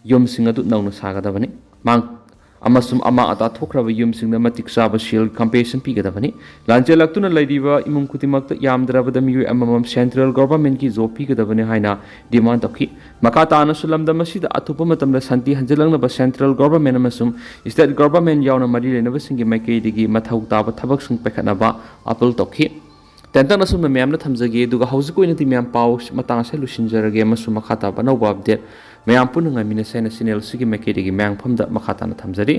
ꯌꯨꯝꯁꯤꯡ ꯑꯗꯨ ꯅꯧꯅ ꯁꯥꯒꯗꯕꯅꯤ꯫ ꯃꯥꯡ-, ꯑꯃꯁꯨꯡ ꯑꯃꯥꯡ ꯑꯇꯥ ꯊꯣꯛꯈ꯭ꯔꯕ ꯌꯨꯝꯁꯤꯡꯗ ꯃꯇꯤꯛ ꯆꯥꯕ ꯁꯦꯜ compensation ꯄꯤꯒꯗꯕꯅꯤ꯫ ꯂꯥꯟꯖꯦꯜꯂꯛꯇꯨꯅ ꯂꯩꯔꯤꯕ ꯏꯃꯨꯡ ꯈꯨꯗꯤꯡꯃꯛꯇ ꯌꯥꯝꯗ꯭ꯔꯕꯗ ꯃꯤꯑꯣꯏ ꯑꯃꯃꯝ central governmentꯀꯤ job ꯄꯤꯒꯗꯕꯅꯤ ꯍꯥꯏꯅ demand ꯇꯧꯈꯤ꯫ ꯃꯈꯥ ꯇꯥꯅꯁꯨ ꯂꯝꯗꯝ ꯑꯁꯤꯗ ꯑꯊꯨꯕ ꯃꯇꯝꯗ ꯁꯥꯟꯇꯤ ꯍꯟꯖꯤꯜꯂꯛꯅꯕ central government ꯑꯃꯁꯨꯡ state government ꯌꯥꯎꯅ ꯃꯔꯤ ꯂꯩꯅꯕꯁꯤꯡꯒꯤ ꯃꯥꯏꯀꯩꯗꯒꯤ ꯃꯊꯧ ꯇꯥꯕ ꯊꯕꯛꯁꯤꯡ ꯄꯥꯏꯈꯠꯅꯕ appeal ꯇꯧꯈꯤ꯫ ꯇꯦꯟꯇꯛꯅ ꯑꯁꯨꯝꯅ ꯃꯌꯥꯝꯅ ꯊꯝꯖꯒꯦ, ꯑꯗꯨꯒ ꯍꯧꯖꯤꯛꯀꯤ ꯑꯣꯏꯅꯗꯤ ꯃꯌꯥꯝ ꯄꯥꯎ ꯃꯇꯥꯡ ꯑꯁꯤꯗ ꯂꯣꯏꯁꯤꯟꯖꯔꯒꯦ, ꯑꯃꯁꯨꯡ ꯃꯈꯥ ꯇꯥꯕ ꯑꯅꯧꯕ update ꯃꯌꯥꯝ ꯄꯨꯟꯅ ꯉꯥꯏꯃꯤꯟꯅꯁꯦ ꯍꯥꯏꯅ channel ꯑꯁꯤꯒꯤ ꯃꯥꯏꯀꯩꯗꯒꯤ ꯃꯌꯥꯝ ꯃꯐꯝꯗ ꯃꯈꯥ ꯇꯥꯅ ꯊꯝꯖꯔꯤ꯫